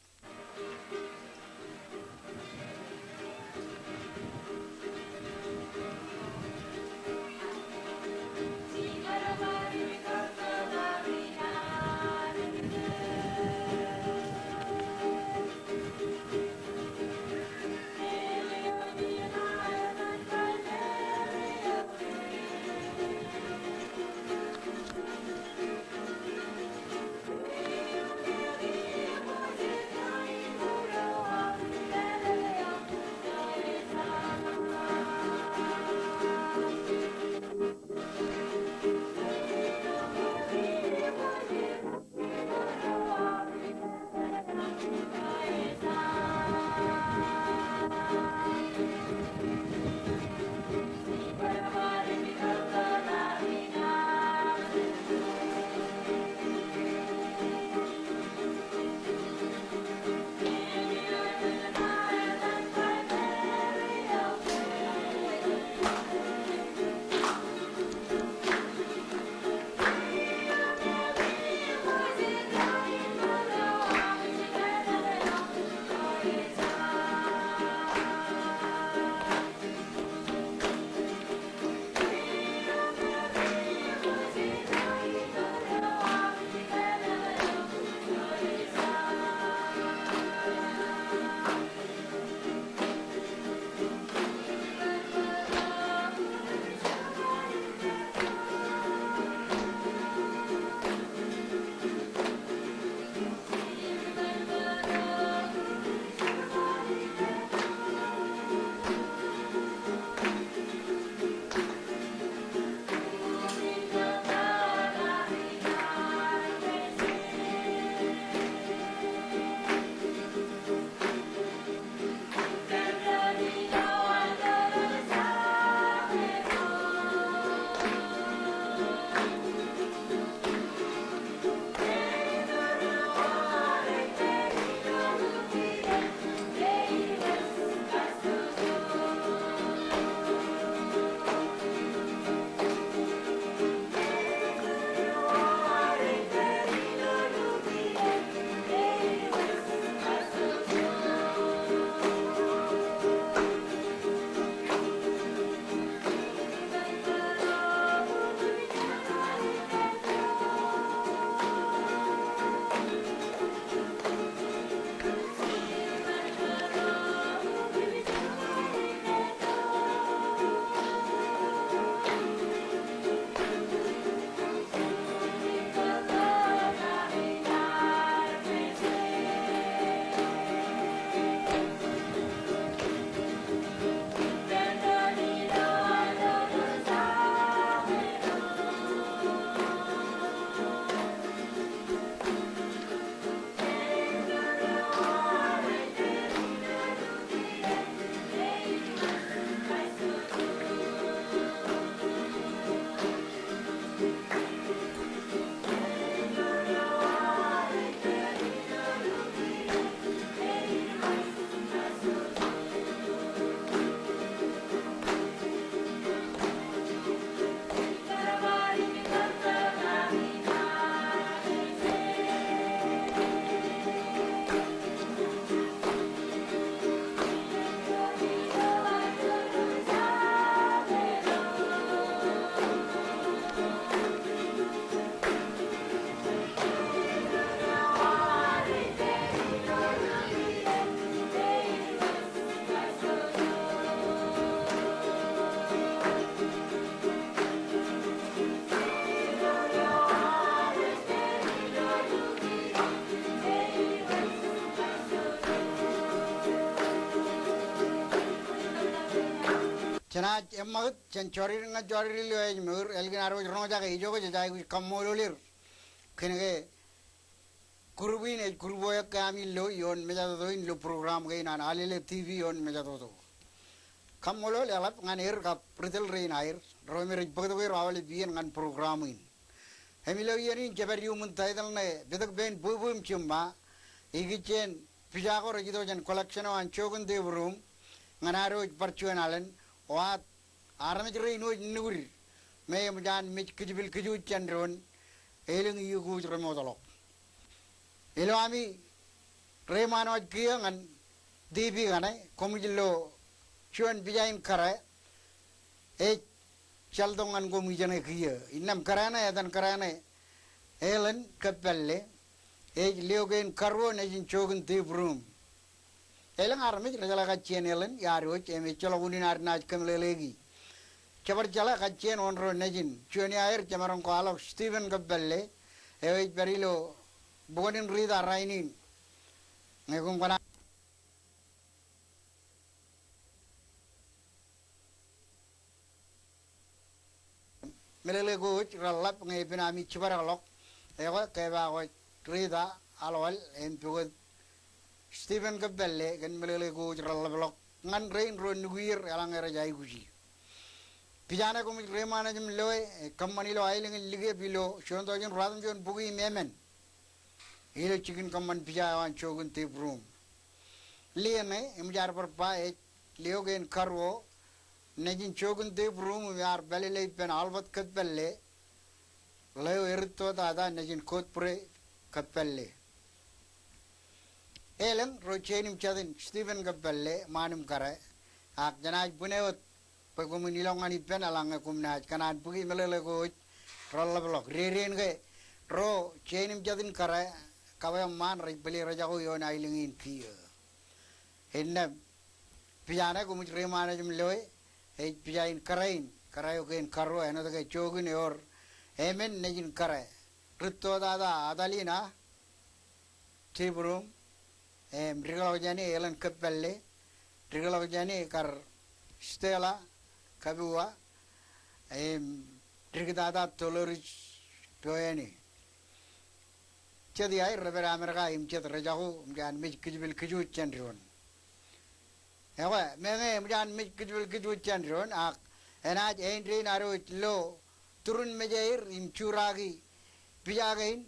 Jenaaj eṃṃakūt jān jọridik ñan jọridik ilo ājmour, ālikin ad wōj roñjake ijoke jej aikuj kaṃṃoolol er kōnke group in ej group eo ekkein ami lo ioon mejatoto in ilo program kein an Alele T V ioon mejatoto. Kaṃṃoolol eḷap ñan er kab ri tōl rein aer ro me rej bōktok er aolep iien ñan program in. Im ilo iien in jepād iuṃwin taitōl ṇe Pitōk Pein Bwebwe im Jiṃṃa, ikijjien pija ko rej itok jān collection eo an Jokin Teprum ñan ad wōj bar juon alen eo ad armej rein wōj nukūd me eṃōj an mej kijbil kijuj jān doon elōñ iukuj remootḷọk. Ilo ami reiṃaan wōj kiiō ñan T V kaṇe, koṃij lo juon pija in kōrā ej jaltok ñan koṃ ijeṇe kiiō. Innām kōrā ṇe, etan kōrā ṇe Ellen Kōppālle, ej lio kein karuo nejin Jokin Teprum. Elōñ armej rej jeḷā kajjien Ellen iaad wōj, im ejjeḷọk unin ad naaj kōmeḷeḷeiki. Jebar jeḷā kajjien wōn ro nejin. Juon iaer jemaroñ kwaḷọk Stephen Kōppālle, eo ej pād ilo bukwōn in Rita rainin. Ñe koṃ kōṇaan meḷeḷe ko wōj reḷḷap ñe epen ami jibadekḷọk. Ekwe, kepaak wōj Rita Aḷwal im pukot Stephen Kōppālle kōn meḷeḷe ko wōj reḷḷapḷọk ñan rein ro nukier eḷaññe rej aikuji. Pija ṇe koṃij reiṃaan naaj im loe, ej kōṃṃan ilo aelōñ in Likep ilo juon tọujin ruatimjuon bukwi im emān. Ilo jikin kōṃṃan pija eo an Jokin Teprum. Lie ṇe, eṃōj ad bar ba ej lio kein karuo nejin Jokin Teprum im ear pālele ippān Albert Kōppālle, ḷeo erūtto tata nejin Godfrey Kōppālle. Elōñ ro jein im jatin Stephen Kōppālle, ṃaan im kōrā, ak jenaaj bwine wōt bwe koṃwin ilọk ñan ippān eḷaññe koṃ naaj kōṇaan bōki meḷeḷe ko wōj reḷḷapḷọk. Deden ke ro jein im jatin kōrā kab eṃṃaan rej bōle rejako ioon aelōñ in kiiō. Innām pija ṇe koṃij reiṃaan naaj im loe, ej pija in kōrā in, kōrā eo kein karuo, āinwōt ke Jokin ewōr emān nejin kōrā. Rūtto tata Atalina Teprum, im dikḷọk jāne Ellen Kōppālle, dikḷọk jāne kar Stella Kapiwa, im dik tata Dolores Poeni. Jet iaer rej pād Amerika im jet rejako, im eṃōj an mej kijbil kijuj jān doon. Ekwe, meñe eṃōj an mej kijbil kijuj jān doon, ak enaaj āindein ad wōj lo turun mejaer im juraaki pija kein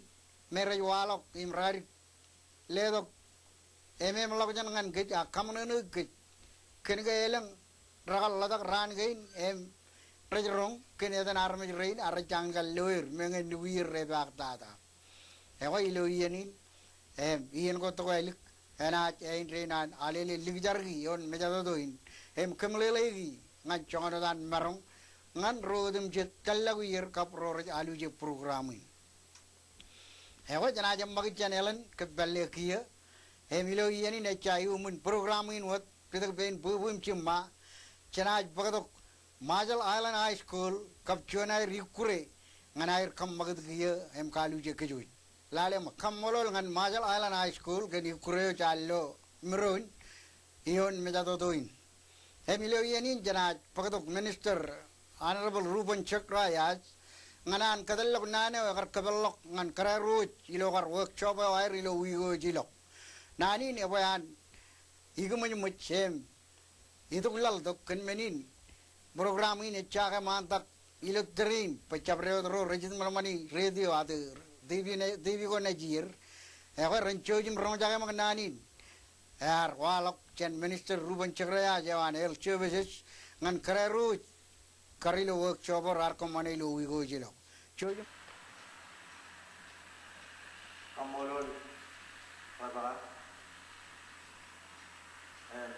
me rej waḷọk im radik letok ememḷọkjeṇ ñan kōj ak kaṃōṇōṇōik kōj. Kōn ke elōñ rekar ḷotak raan kein im rej roñ kōn etan armej rein ak rej jañin kar lo er meñe nukier repaak tata. Ekwe ilo iien in, im iien ko tokālik, enaaj āindein an alele likjarki ioon mejatoto in im kōmeḷeḷeiki ñan joñan wōt an maroñ ñan ro otemjej tallọk ier kab ro rej aluje program in. Ekwe jenaaj eṃṃakūt jān Ellen Kōppālle kiiō, im ilo iien in ejja iuṃwin program in wōt Pitōk Pein Bwebwe im Jiṃṃa, jenaaj bōktok Marshall Islands High School kab juon aer ikkure ñan aer kōṃṃakūt kiiō im kaluje kōj wōj. Lale ṃōk, kaṃṃoolol ñan Marshall Islands High School kōn ikkure eo jaar lo Miro in ioon mejatoto in. Im ilo iien in jenaaj bōktok Minister Honorable Ruben Jack Rice ñan an kōtḷọk naan eo ekar kōpeḷḷọk ñan kōrā ro wōj ilo kar workshop eo aer ilo wiik eo ej ilọk. Naan in ebwe an ikiṃōjṃōj im itokḷaltok kōn men in program in ejja ke ṃaantak ilo tōre in bwe jabdewōt ro rej jitōñḷọk ṃani radio ak TV ne-, TV ko nejier. Ekwe ren jouj im roñjake ṃōk naan in. Ear waḷọk jān Minister Ruben Jack Rice eo an Health Services ñan kōrā ro wōj kar ilo workshop eo raar kōṃṃane ilo wiik eo ej ilọk. Jouj im kaṃṃoolol Rebecca. Im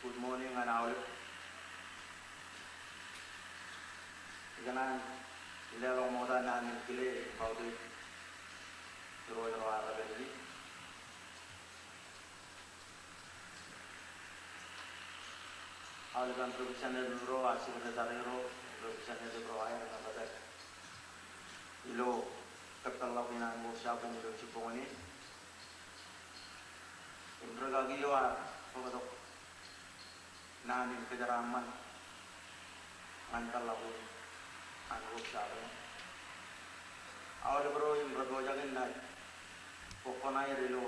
good morning ñan aolep. Ikōṇaan leḷọk ṃokta naan in kile im kautiej irooj ro an rej pād ie. Aolepen representative ro, ak secretary ro, representative ro aer rej pād ilo kōpeḷḷọk in an workshop in ilo jibboñōn in. Im rūkaki eo ear bōktok naan in kōjeraaṃṃan ñan peḷḷọk in an workshop in. Aolep ro im rej pojak in naaj bōk koṇaer ilo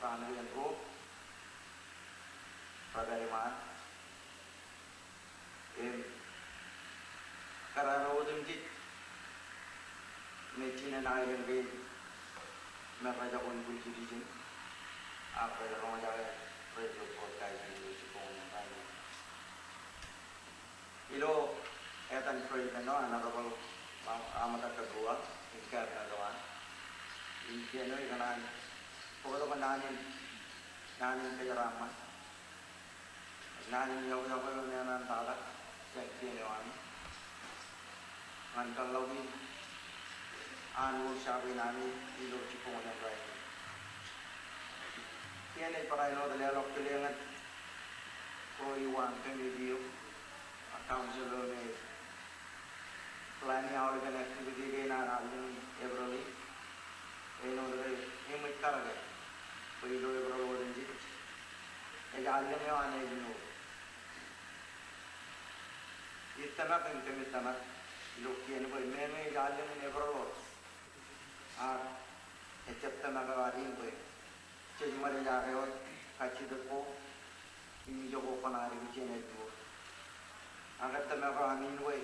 raan kein ruo, rej pād iṃaan. Im kōrā ro otemjej me jinen aelōñ kein me rej jab wōnṃaanḷọk jidik in, ak rej roñjake rej jab broadcast in ilo jibboñōn in rainin. Ilo etan President eo, Honorable Ram-, Ramataddabua, im Cabinet eo an, im kien eo ikōṇaan bōktok naan in, naan in kōjeraaṃṃan, naan in iọkiọkwe eo me enaaj tata jān kien eo ami ñan peḷḷọk in an workshop in ami ilo jibboñōn in rainin. Kien ej barāinwōt leḷọk kile ñan ro eo an committee eo, ak council eo me plan e aolepen activity kein an allōñ in April in. Āinwōt ke eṃōj kar ke bwe ilo April otemjej ej allōñ eo an ājmour. Ij tōmak im kōmij tōmak ilo kien bwe meñe ej allōñ in April wōt, ak ejjab tōmak eo ad in bwe jej ṃōj ej ak ewōr kajjitōk ko im ijoko kōṇaan eo ikijjien ājmour. Ak ettōmak eo ami in bwe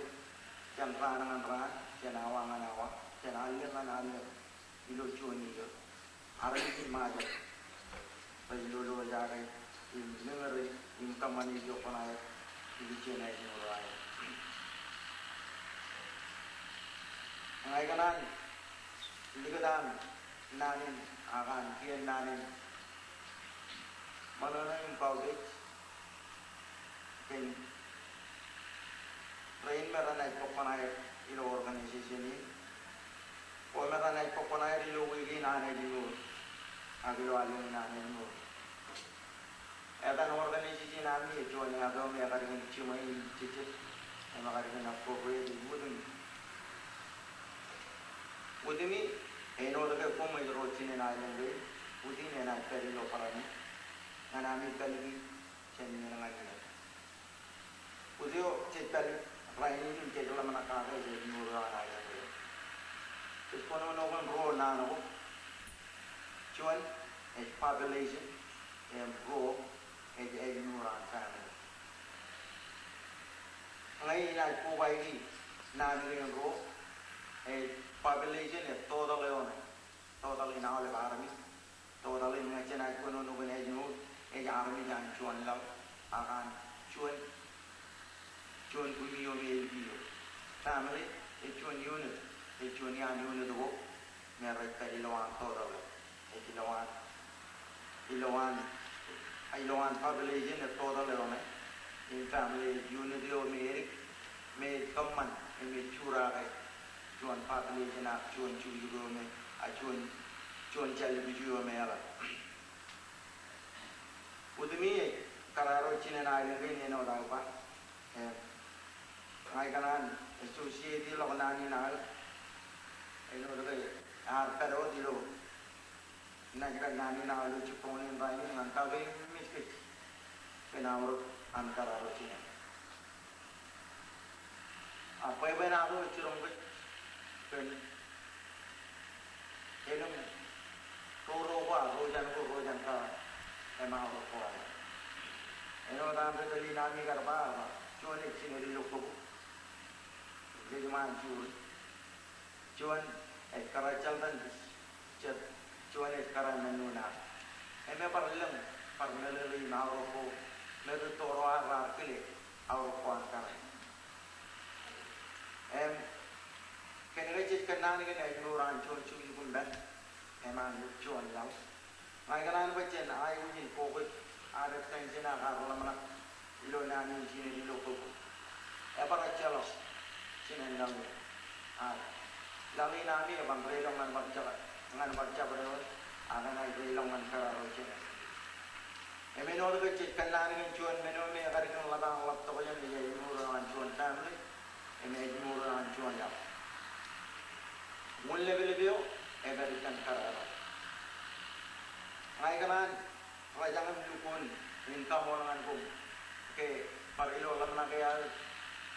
jān raan ñan raan, jān awa ñan awa, jān allōñ ñan allōñ, ilo juon iiō, armej in Ṃajeḷ rej lolojake im meñe im kōṃṃane ijoko kōṇaan eo ikijjien ājmour eo aer. Ña ikōṇaan likūt an naan in, ak an kien naan in ṃōṇōṇō im kautiej kōn rein me renaaj bōk koṇaer ilo organization in, ko me renaaj bōk koṇaer ilo wiik in an ājmour, ak ilo allōñ in an ājmour. Etan organization ami ej juon etan eo me ekar kōn jiṃwe im jejjet, im ekar kōn appropriate im wūtiṃ. Wūtiṃi, āinwōt ke koṃij ro jinen aelōñ kein, wūtiṃ enaaj pād ilo barāinwōt ñan ami pād ie jān iien ñan iien. Wūtiṃ eo jej pād rainin im jej ḷōmṇak kake ej ājmour eo an aelōñ kein. Jej kōnono kōn ruo naan ko. Juon ej population, im ruo ej ājmour an family. Ñe inaaj kobaiki naan kein ruo, ej population ej total eo ṇe. Total in aolep armej. Total in ñe jenaaj kōnono kōn ājmour, ej armej an juon laḷ, ak an juon, juon kumi eo me elpi eo. Family ej juon unit, ej juon iaan unit ko me rej pād ilowaan total eo. Ej ilowaan, ilowaan, ilowaan population ej total eo ṇe. Im family ej unit eo me edik, me ej kōṃṃan, im ej jurake juon population ak juon jukjuk eo me, a juon, juon jālipiju eo me eḷap. Wūtiṃi ej kōrā ro jinen aelōñ kein āinwōt aō ba. Im ña ikōṇaan associate ḷọk naan in aō, āinwōt ke ear pād wōt ilo naaj kar naan in aō ilo jibboñōn in rainin ñan kakememej kōj kōn aorōk an kōrā ro jinen. A bwebwenato eo jiroñ kōj kōn elōñ ro ro ko, a ro jān ko, ro jān kōrā, im aorōk ko aō. Āinwōt an ri tōl in ami kar ba, ba juon ej jined ilo kōbu, ej lejṃaan juri. Juon ej kōrā joltan jet, juon ej kōrā men unin. Im ebar lōñ, bar meḷeḷe im aorōk ko, me ri tōro ar raar kile aorōk ko an kōrā. Im kōnke jej kōnnaan kōn ājmour an juon jukjuk ippān, im an juon laḷ. Ña ikōṇaan bwe jān aikuj in bok eo ad attention ak ad ḷōmṇak ilo naan in jined ilo kōbu. Ebar ejjeḷọk jinen laḷ in. Ak laḷ in ami eban deḷọñ ñan bar jab, ñan bar jabdewōt, ak enaaj deḷọñ ñan kōrā ro jinen. Im āinwōt ke jej kōnnaan kōn juon men eo me ekar kōn ḷap an ḷaptok jān ej ājmour eo an juon family, im ājmour eo an juon laḷ. Wūn leplep eo epād ippān kōrā ro. Ña ikōṇaan rōjañ im lukkuun in kaṃool ñan koṃ ke bar ilo ḷōmṇak eo aō,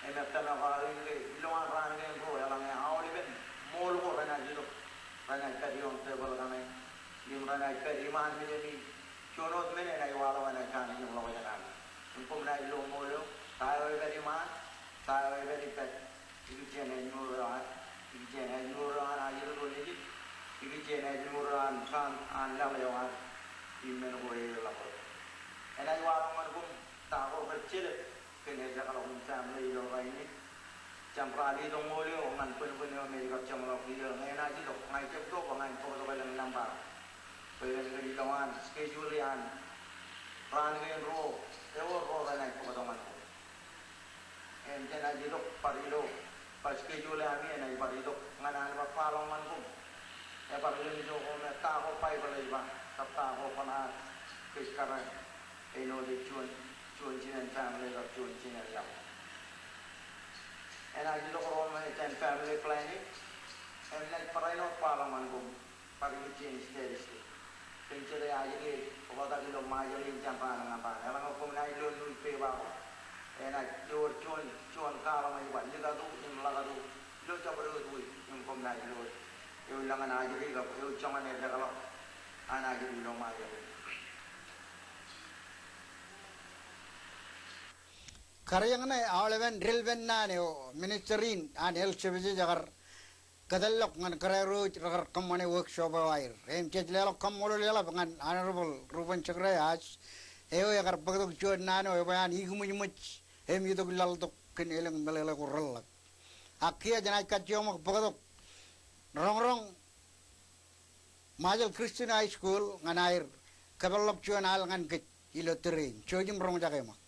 Im ettōr eo aō in ke ilowaan raan kein ruo eḷaññe aolepen ṃool ko renaaj itok, renaaj pād ioon tebōḷ kaṇe im renaaj pād iṃaan mejaṃ in. Juon wōt men enaaj waḷọk enaaj kanooj im ḷọk jān ami. Im koṃ naaj lo ṃool eo, ta eo epād iṃaan, ta eo epād ippād. Ikijjien ājmour eo an, ikijjien ājmour eo an ajri ro nejid, ikijjien ājmour eo an, an laḷ eo an im men ko eḷap ro. Enaaj waḷọk ñan koṃ ta ko rej jelōt kōn eddekḷọk in family ilo rainin. Jān ralitōk ṃool eo ñan bōnbōn eo me ej kab jeṃḷọk kiiō, ñe enaaj itok, ña ij jab itok bwe ña in bōktok elōñ nōṃba bwe elōñ kōn ilowaan schedule an raan kein ruo, ewōr ro renaaj bōktok ñan koṃ. Im jenaaj itok bar ilo, bar schedule ami enaaj bar itok ñan an bar kwaḷọk ñan koṃ. Ebar lōñ ijo ko me ta ko Baibōḷ ej ba, kab ta ko Bōṇaad kōj kōrā, āinwōt ej juon, juon jinen family kab juon jinen laḷ. Enaaj itok ro me jān family planning, im naaj barāinwōt kwaḷọk ñan koṃ bar ikijjien statistic. Kōn jeḷā ajri ej oktak ilo Ṃajeḷ in jān raan ñan raan. Eḷaññe koṃ naaj lo newspaper ko, enaaj ewōr juon, juon column ej ba likatu im ḷakatu ilo jabdewōt wiik, im koṃ naaj lo eo ilọk ñan ajri kab eo joñan eddekḷọk an ajri ilo Ṃajeḷ in. Kariōñ ṇe aolepen deḷpen naan eo minister in an health services ekar kōtḷọk ñan kōrā ro rej kar kōṃṃane workshop eo aer. Im jej leḷọk kaṃṃoolol eḷap ñan Honorable Reuben Zacharias, eo ekar bōktok juon naan eo ebwe an ikumwijmwij im itok laḷtok kōn elōñ meḷeḷe ko reḷḷap. Ak kiiō jenaaj kajjioñ ṃōk bōktok roñroñ Ṃajeḷ Christian High School ñan aer kōpeḷḷọk juon al ñan kōj ilo tōre in. Jouj im roñjake ṃōk.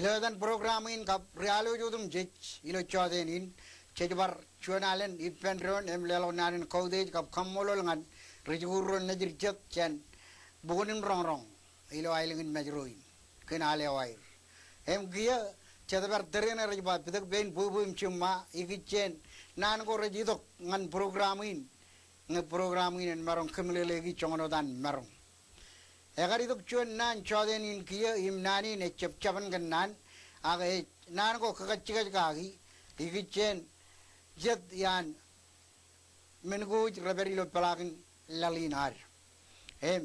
Ilo etan program in kab ri-alwōj otemjej ilo jọteen in, jej bar juon alen ippān doon im leḷọk naan in kautiej kab kaṃṃoolol ñan ri-jikuuḷ ro nejid jet jān bukwōn in roñroñ ilo aelōñ in Mājro in kōn al eo aer. Im kiiō jet bar tōre ṇe rej ba pitōk pein bwebwe im jiṃṃa ikijjien naan ko rej itok ñan program in, ñe program in en maroñ kōmeḷeḷeiki joñan wōt an maroñ. Ekar itok juon naan jọteen in kiiō im naan in ejjab jabōn kōn naan, ak ej naan ko kakajjikaj kaki ikijjien jet iaan men ko ej rej pād ilo peḷaakin laḷ in ad. Im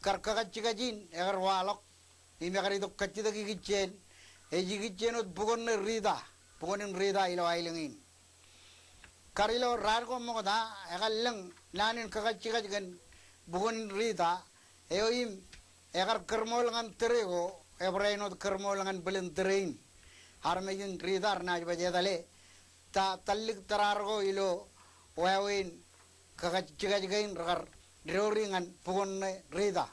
kar kakajjikaj in ekar waḷọk im ekar itok kajjitōk ikijjien, ej ikijjien wōt bukwōn ṇe Rita, bukwōn in Rita ilo aelōñ in. Kar ilo raan ko ṃokta, ekar lōñ naan in kakajjikaj kōn bukwōn in Rita eo im ekar kōrṃool ñan tōre ko, ebar āinwōt kōrṃool ñan bōlen tōre in. Armej in Rita renaaj baj etale ta tallik tōraar ko ilo wāween kakajjikaj kein rekar doori ñan bukwōn ṇe Rita.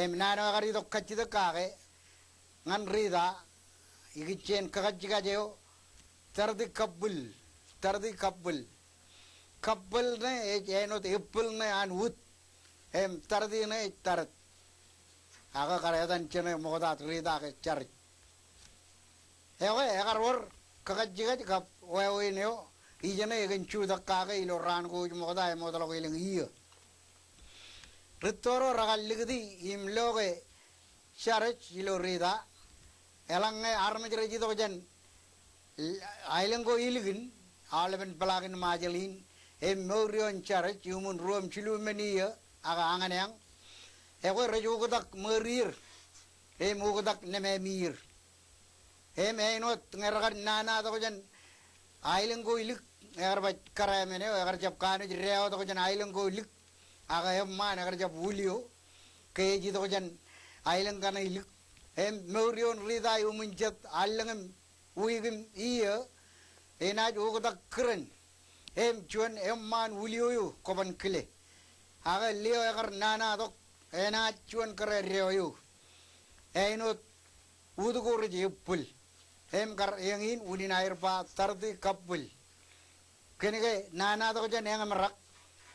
Im naan eo ekar itok kajjitōk kake ñan Rita ikijjien kakajjikaj eo, tarti kabbwil, tarti kabbwil. Kabbwil ṇe ej āinwōt ebbwil ṇe an wūd, im tarti ṇe ej tarōt. Ak kar etan jeṇe ṃokta Rita ke jarej. Ekwe, ekar wōr kakajjikaj kab wāween eo ijeṇe ekōn jutak kake ilo raan ko ej ṃokta eṃootḷọk elōñ iiō. Ri-toro rekar likūti im lo ke jarej ilo Rita, eḷaññe armej rej itok jān aelōñ ko ilikin, aolepen peḷaakin Ṃajeḷ in, im mour ioon jarej iuṃwin ruo im jilu men iiō ak añōneañ, ekwe rej oktak ṃweier im oktak nemāmier. Im āinwōt ñe rekar nana tok jān aelōñ ko ilik, ekar baj kōrā men eo, ekar jab kanooj dāo tok jān aelōñ ko ilik, ak eṃṃaan ekar jab wūlio ke ej itok jān aelōñ kaṇe ilik. Im mour ioon Rita iuṃwin jet allōñ im wiik im iiō, enaaj oktak kūrōn im juon eṃṃaan wūlio eo kwōban kile. Ak lio ekar nana tok, enaaj juon kōrā dāo eo. Āinwōt wūd ko rej ebbwil. Im kar eñin unin aer ba tarti kabbwil. Kōnke nana tok jān eñmerak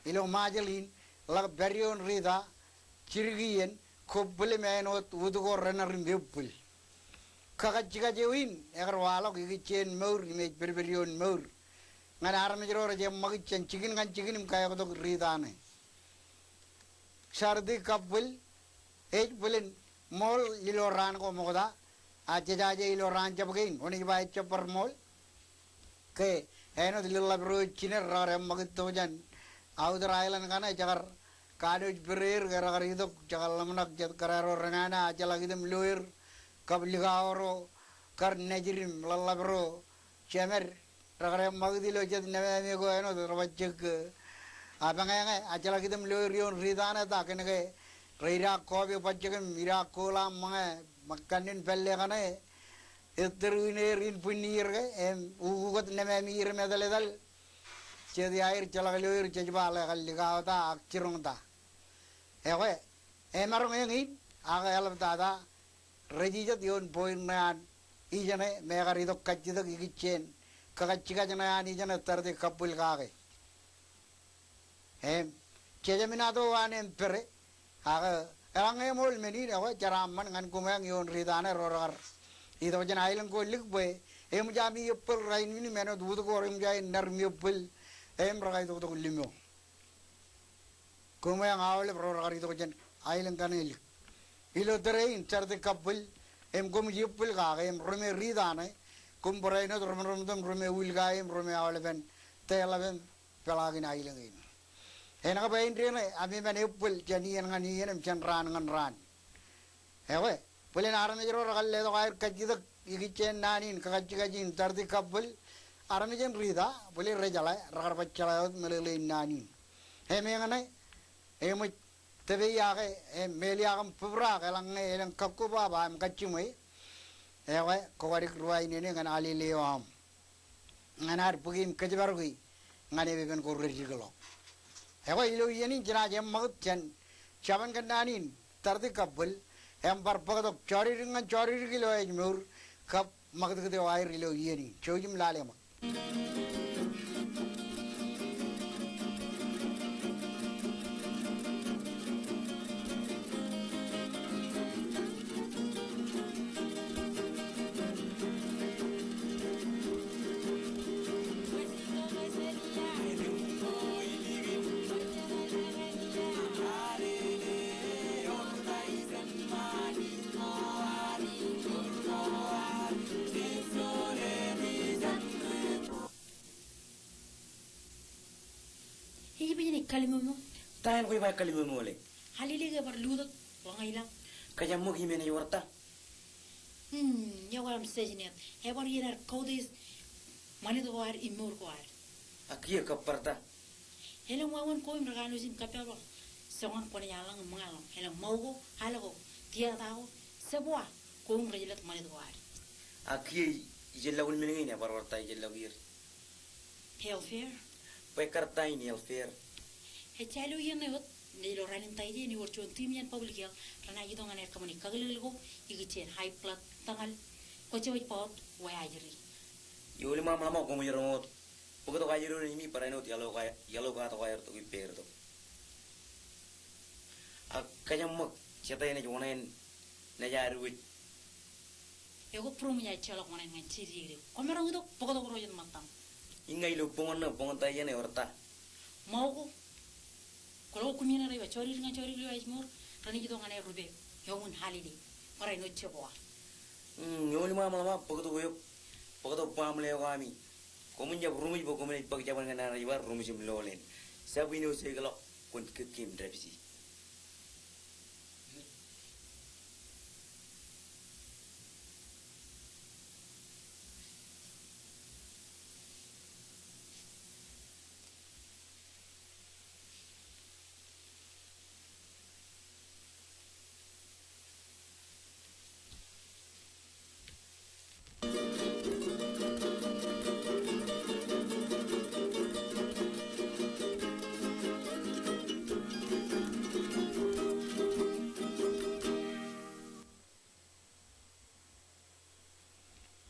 ilo Ṃajeḷ in, ḷak pād ioon Rita, jidik iien, kōbbwil im āinwōt wūd ko rener im ebbwil. Kakajjikaj eo in ekar waḷọk ikijjien mour im ej pedped ioon mour ñan armej ro rej eṃṃakūt jān jikin ñan jikin im kaeoktok Rita ṇe. Tarti kabbwil ej bōlen ṃool ilo raan ko ṃokta, a jejaje ilo raan jab kein, oṇej ba ejjab bar ṃool. Ke āinwōt ḷōḷḷap ro ej jined rekar eṃṃakūt tok jān outer island kaṇe, jekar kanooj pereer ke rekar itok, jekar ḷōmṇak jet kōrā ro renana, ajjeḷọk item loer kab likao ro kar nejid im ḷōḷḷap ro jemed, rekar eṃṃakūt ilo jet nemāmi ko āinwōt rej bajjek, a, epañe ñe ajjeḷọk item loer ioon Rita ṇe ta, kōnke reidaak kọọbe bajjek im idaak kooḷ aṃ ṃōñā, ṃōk kannin pālle kaṇe ettōr in er in bwinnier ke, im ukukōt nemāmier im etal etal. Jet iaer, jeḷọk loer, jej ba ḷe kar likao ta ak jiroñ ta. Ekwe, emaroñ eñin, ak eḷaptata, rej ijet ioon point ṇe an ijeṇe, im ekar itok kajjitōk ikijjien kakajjikaj ṇe an ijeṇe tarti kabbwil kake. Im, jej ṃōṇōṇō an im pere, ak eḷaññe eṃool men in, ekwe, jeraaṃṃan ñan koṃeañ ioon Rita ṇe ro rekar itok jān aelōñ ko ilik bwe eṃōj ami ebbwil rainin im āinwōt wūd ko reṃōj aer nar im ebbwil, im rekar itok tok limo. Koṃeañ aolep ro rekar itok jān aelōñ kaṇe ilik. Ilo tōre in tarti kabbwil, im koṃij ebbwil kake, im ri me Rita ṇe, koṃ bar āinwōt ri me, ri me, ri me Wilka im ri me aolepen teḷap im peḷaakin aelōñ in. Enaaj ba indeeo ṇe, ami men ebbwil jān iien ñan iien im jān raan ñan raan. Ekwe, bōlen armej ro rekar letok aer kajjitōk ikijjien naan in kakajjikaj in tarti kabbwil, armej in Rita, bōlen rej jeḷā, rekar baj jeḷā wōt meḷeḷein naan in. Im eñṇe, eṃōj tōpar iọkwe, im mālōtlōt im bōbraak eḷaññe elōñ kakkobaba im kajjiṃwe. Ekwe, kwō kwadik ruwainene ñan alele eo aṃ ñan ad bōki im kōjparoki ñan epepen ko redikḷọk. Ekwe ilo iien in jenaaj eṃṃakūt jān jabōn kōnnaan in tarti kabbwil, im bar bōktok jọdikdik ñan jọdikdik ilo ājmour, kab ṃakūtkūt eo aer ilo iien in. Jouj im lale ṃōk. Ej baj ej kallimomok. Ta eo kwōj ba kallimomok ḷe? Halili ke bar lutōk ḷōñaḷọk. Kōjeañ ṃōk im enaaj wōr ta? Hmm, eo aṃ session eo. Ebar iien ad kautiej ṃanit ko ad im mour ko ad. A kiiō kab bar ta? Elōñ wāween ko im rekanooj im kappokpok. Joñan kwōnaaj eḷaññe ṃōñā ḷọk. Elōñ ṃōko, al ko, tiata ko, jebwa, ko im rej jelōt ṃanit ko ad. A kiiō ijellọkun men kein ebar wōr ta ijellọk er? Hellfare. Bwe kar ta in hellfare? Ejja ilo iien eo wōt, ilo raan in Taijeḷ, ewōr juon team in public health, renaaj itok ñan aer kōṃṃane kakilōklōk ko, ikijjien high blood, tōñal, kwōjjab ej ba wōt, wā ajri. Ioḷ im aṃ ḷōmṇak koṃij roñ wōt. Bōktok ajri ro im barāinwōt iaḷ eo ka, iaḷ eo katok aer tok ippāer tok. Ak kōjeañ ṃōk, jete enaaj wōṇāān naaj ad wōj? Eo ke būruṃ in ejjeḷọk wōṇāān ñan jidik eo. Kwōmaroñ itok bōktok ro jān ṃōttaṃ. Iññā ilo boñōn ṇe, boñōn ta iien eo ewōr ta? Ṃōko. Kwōlo koṃ iien eo rej ba jodikdik ñan jodikdik eo ej mour, renaaj itok ñan aer rupe, eo an Halili, barāinwōt jebwa. Mm, ioḷ im aṃ ḷōmṇak, bōktok eok, bōktok baaṃle eo ami. Koṃwin jab ruṃwij bwe koṃwin ej bōk jabōn ñan an ej bar ruṃwij im loḷein. Jab āinwōt jeikḷọk, kwōn kōkkein dāpiji.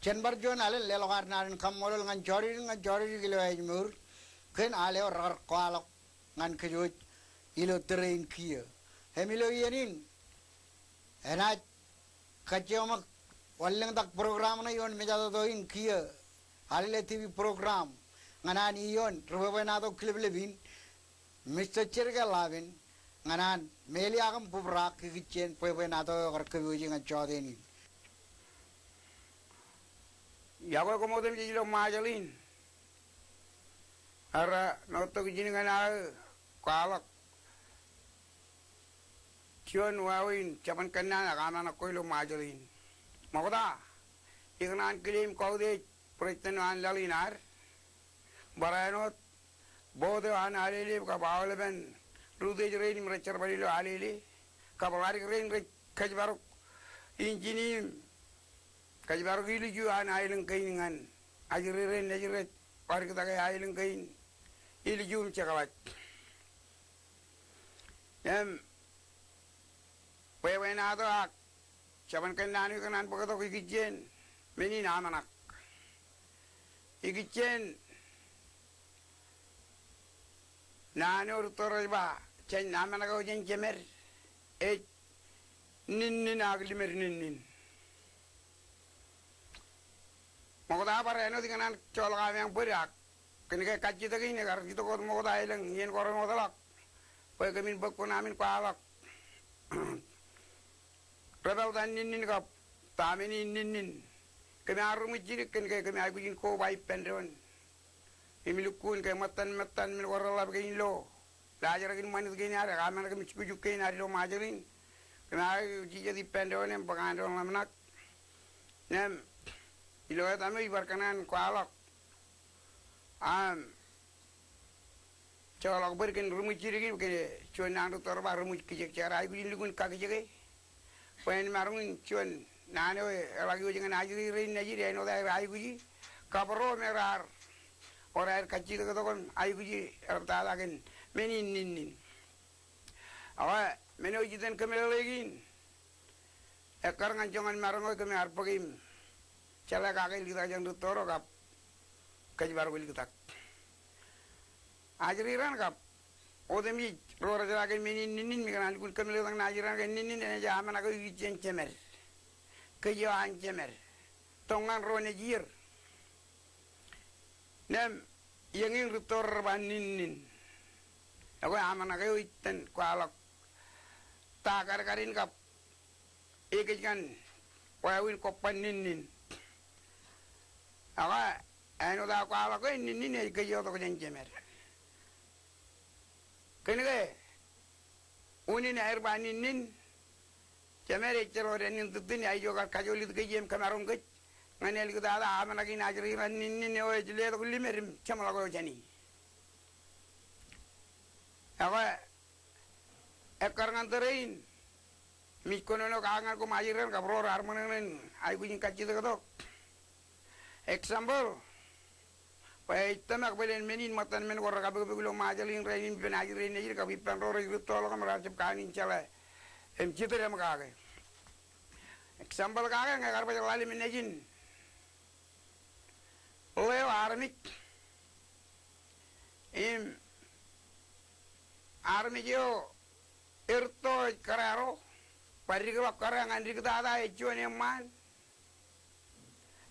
Jen bar juon alen leḷọk ad naan in kaṃṃoolol ñan jodikdik ñan jodikdik ilo ājmour kōn al eo rekar kwaḷọk ñan kōj wōj ilo tōre in kiiō. Im ilo iien in enaaj kajjioñ ṃōk wanlōñtak program ṇe ioon mejatoto in kiiō, Halili TV program, ñan an ioon ri bwebwenato kileplep in, Mister Jerry K. Lavin, ñan an meḷeḷe im bōbraak ikijjien bwebwenato eo kar kōpooje ñan jọteen in. Iọkwe koṃ otemjej ilo Ṃajeḷ in. Errā, ṇo tok ijin ñan aō kwaḷọk juon wāween jabōn kōnnaan ak aṃ ṇe ko ilo Ṃajeḷ in. Ṃokta, ikōṇaan kile im kautiej President eo an laḷ in ad, barāinwōt board eo an Alele kab aolepen ri-utiej rein im rej jerbal ilo Alele, kab ḷadik rein rej kōjparok injin im kōjparok ilju an aelōñ kein ñan ajri rein rej rej ḷadiktake aelōñ kein ilju im jekḷaj. Im bwebwenato ak jabōn kōnnaan eo ikōṇaan bōktok ikijjien men in aṃ ṇe. Ikijjien naan eo rūtto rej ba jān aṃ ṇe ko jān jemed, ej ninnin ak limed ninnin. Ṃokta, barāinwōt ikōṇaan joḷọk ameañ bōd ak kōn ke kajjitōk in ekar itok wōt ṃokta elōñ iien ko remootḷọk bwe kōmin bōk kuṇaaṃ in kwaḷọk ri-pāltan ninnin kab ta men in ninnin. Kōm ar ruṃwij jidik kōn ke kōm aikuj in koba ippān doon im lukkuun ke ṃōttan ṃōttan men ko reḷḷap kein lo laajrak in ṃanit kein ad, ak aṃ ṇe kōm jukjuk kein ad ilo Ṃajeḷ in, kōm aikuj jet ippān doon im bōk an doon ḷōmṇak. Im ilo etaṃ eo ibar kōṇaan kwaḷọk aṃ joḷọk bōd kōn ruṃwij jidik in, kōn juon naan rūtto rej ba ruṃwij kijek. Jaar aikuj in lukkuun kakijeke bwe en maroñ in juon naan eo eḷak iwōj ñan ajri rein nejid, āinwōt aer aikuji kab ro me raar wōr aer kajjitōktok im aikuji ertata kōn men in ninnin. Ak men eo ej itōn kōmeḷeḷeik in ekkar ñan joñan maroñ eo kōm ar bōk im jeḷā kake ilikitak jān rūtto ro kab kōjparok ilikitak. Ajri raṇ kab otemjej ro rej jeḷā ke men in ninnin, im ikōṇaan lukkuun kōmeḷeḷetak ñan ajri raṇ ke ninnin enaaj aṃōṇak eo ikijjien jemed. Kōj eo an jemed. Tok ñan ro nejier. Naan, eñin rūtto ro reban ninnin. Ekwe aṃōṇak eo iten kwaḷọk ta kadkadin kab ekōjkan wāween kobban ninnin. Ak āinwōt aō kwaḷọk ke ninnin ej kōj eo tok jān jemed. Kōn ke unin aer ba ninnin, jemed ejjeḷọk dān in titin, ej ijo kar kajoleik kōj im kōmaroñ kōj ñan āliktata aṃōṇak in ajri raṇ, ninnin eo ej letok limed im jeṃḷọk eo jāne. Ekwe ekkar ñan tōre in, im ij kōnono kake ñan koṃ ajri raṇ kab ro raar ṃōṇōṇō in aikuj in kajjitōktok. Example, bwe ej tōmak bōlen men in ṃōttan men ko rekapokpok ilo Ṃajeḷ in rainin ippān ajri nejid kab ippān ro rej rūttoḷọk im raar jab kaanin jeḷā im jitōd im kake. Example kake ñe kar baj ḷalem nejin ḷeo armej. Im armej eo erūtto ej kōrā ro, bar dikḷọk kōrā ñan diktata ej juon eṃṃaan.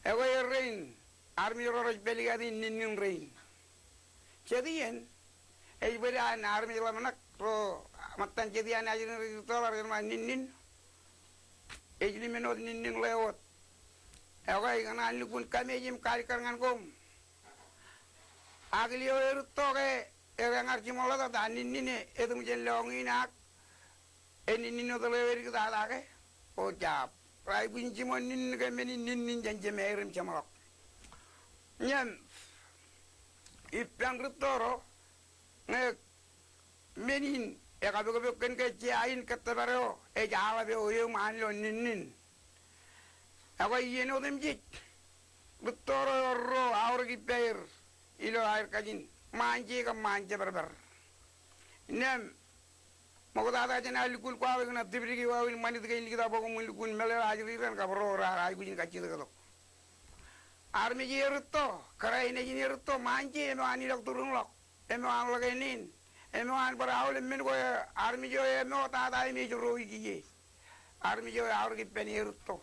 Ekwe errein armej ro rej pād ikaat in ninnin rein. Jet iien ej bōd an armej ḷōmṇak ro ṃōttan jet iaan ajri in rej rūttoḷọk rej ba ninnin ej limen wōt, ninnin ḷeo wōt. Ekwe ikōṇaan lukkuun kōmej im kaalikkar ñan koṃ. Ak lio erūtto ke edeñar jiṃorḷọk ta ninnin e etum jān lọñiin ak eninnin wōt ḷeo ediktata ke? O jab. Raar aikuj in jiṃor ninnin ke men in ninnin jān jemeir im jeṃḷọk. Im ippān rūtto ro ñe men in ekapokpok kōn ke jea in kōttōpar eo ej aḷap eo eṃṃaan ilo ninnin. Ekwe iien otemjej rūtto ro erro aorōk ippaer ilo aer kajin ṃaanje kab ṃaan jebedbed. Innām ṃoktata jān aō lukkuun kwaḷọk ikōṇaan tipdiki wāween ṃanit kein likta bwe koṃwin lukkuun meḷeḷe ajri raṇ kab ro raar aikuj in kajjitōktok. Armej erūtto, kōrā nejin erūtto, ṃaanje, eṃōj an ilọk tūrūṃḷọk, eṃōj an ḷōke neen, eṃōj an bar aolep men ko armej eo eṃōj tata im ej ro ikiiō. Armej eo aorōk ippān erūtto.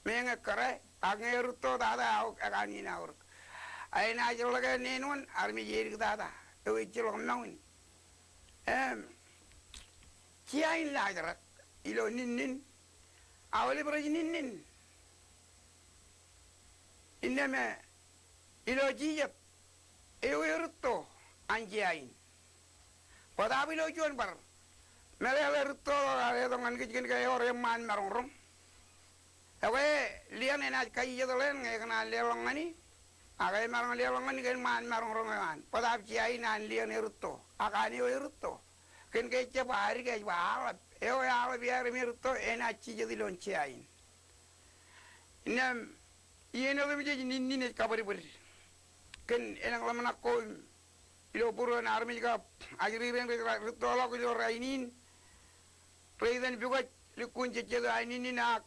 Meñe kōrā, ak ñe erūtto tata aō ekanooj in aorōk. Enaaj ḷōke neen wōn armej ediktata eo ejjeḷọk mour in. Im jea in laajrak ilo ninnin, aolep rej ninnin. Innām ilo jijet eo erūtto an jea in. Bōtaab ilo juon bar meḷeḷe rūtto ro raar letok ñan kōj kōn ke ewōr eṃṃaan maroñroñ. Ekwe lien enaaj kajjitōk ḷeeṇ ñe ekōṇaan leḷọk ñan e, ak emaroñ leḷọk ñan e kōn ṃaan maroñroñ eo an. Bōtaab jea in an lien erūtto ak an eo erūtto. Kōn ke ejjab adik, ej ba aḷap. Eo eaḷap iaer im erūtto enaaj jijet ilo jea in. Innām iien otemjej ninnin ej kabwidbwid kōn elōñ ḷōmṇak ko im ilo būruon armej kab ajri rein rej rūttoḷọk ilo rainin, rej itōn pukot lukkuun jejjet eo an ninnin ak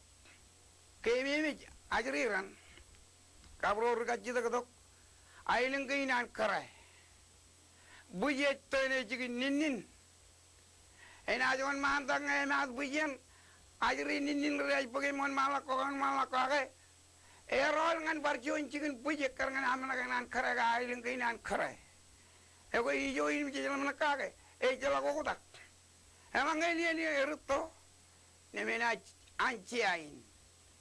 keememej ajri raṇ kab ro ri kajjitōktok aelōñ kein an kōrā. Bwij ej tōne jikin ninnin. Enaaj wōnṃaantak ñe emaat bwij eṇ, ajri ninnin rej bōk im wōnṃaanḷọk ko, wōnṃaanḷọk ko ke erọọl ñan bar juon jikin bwij ekkar ñan aṃōṇak eṇ an kōrā ke aelōñ kein an kōrā. Ekwe ijo in im jej ḷōmṇak kake, ejjeḷọk oktak. Eḷaññe lien erūtto, innām enaaj an jea in.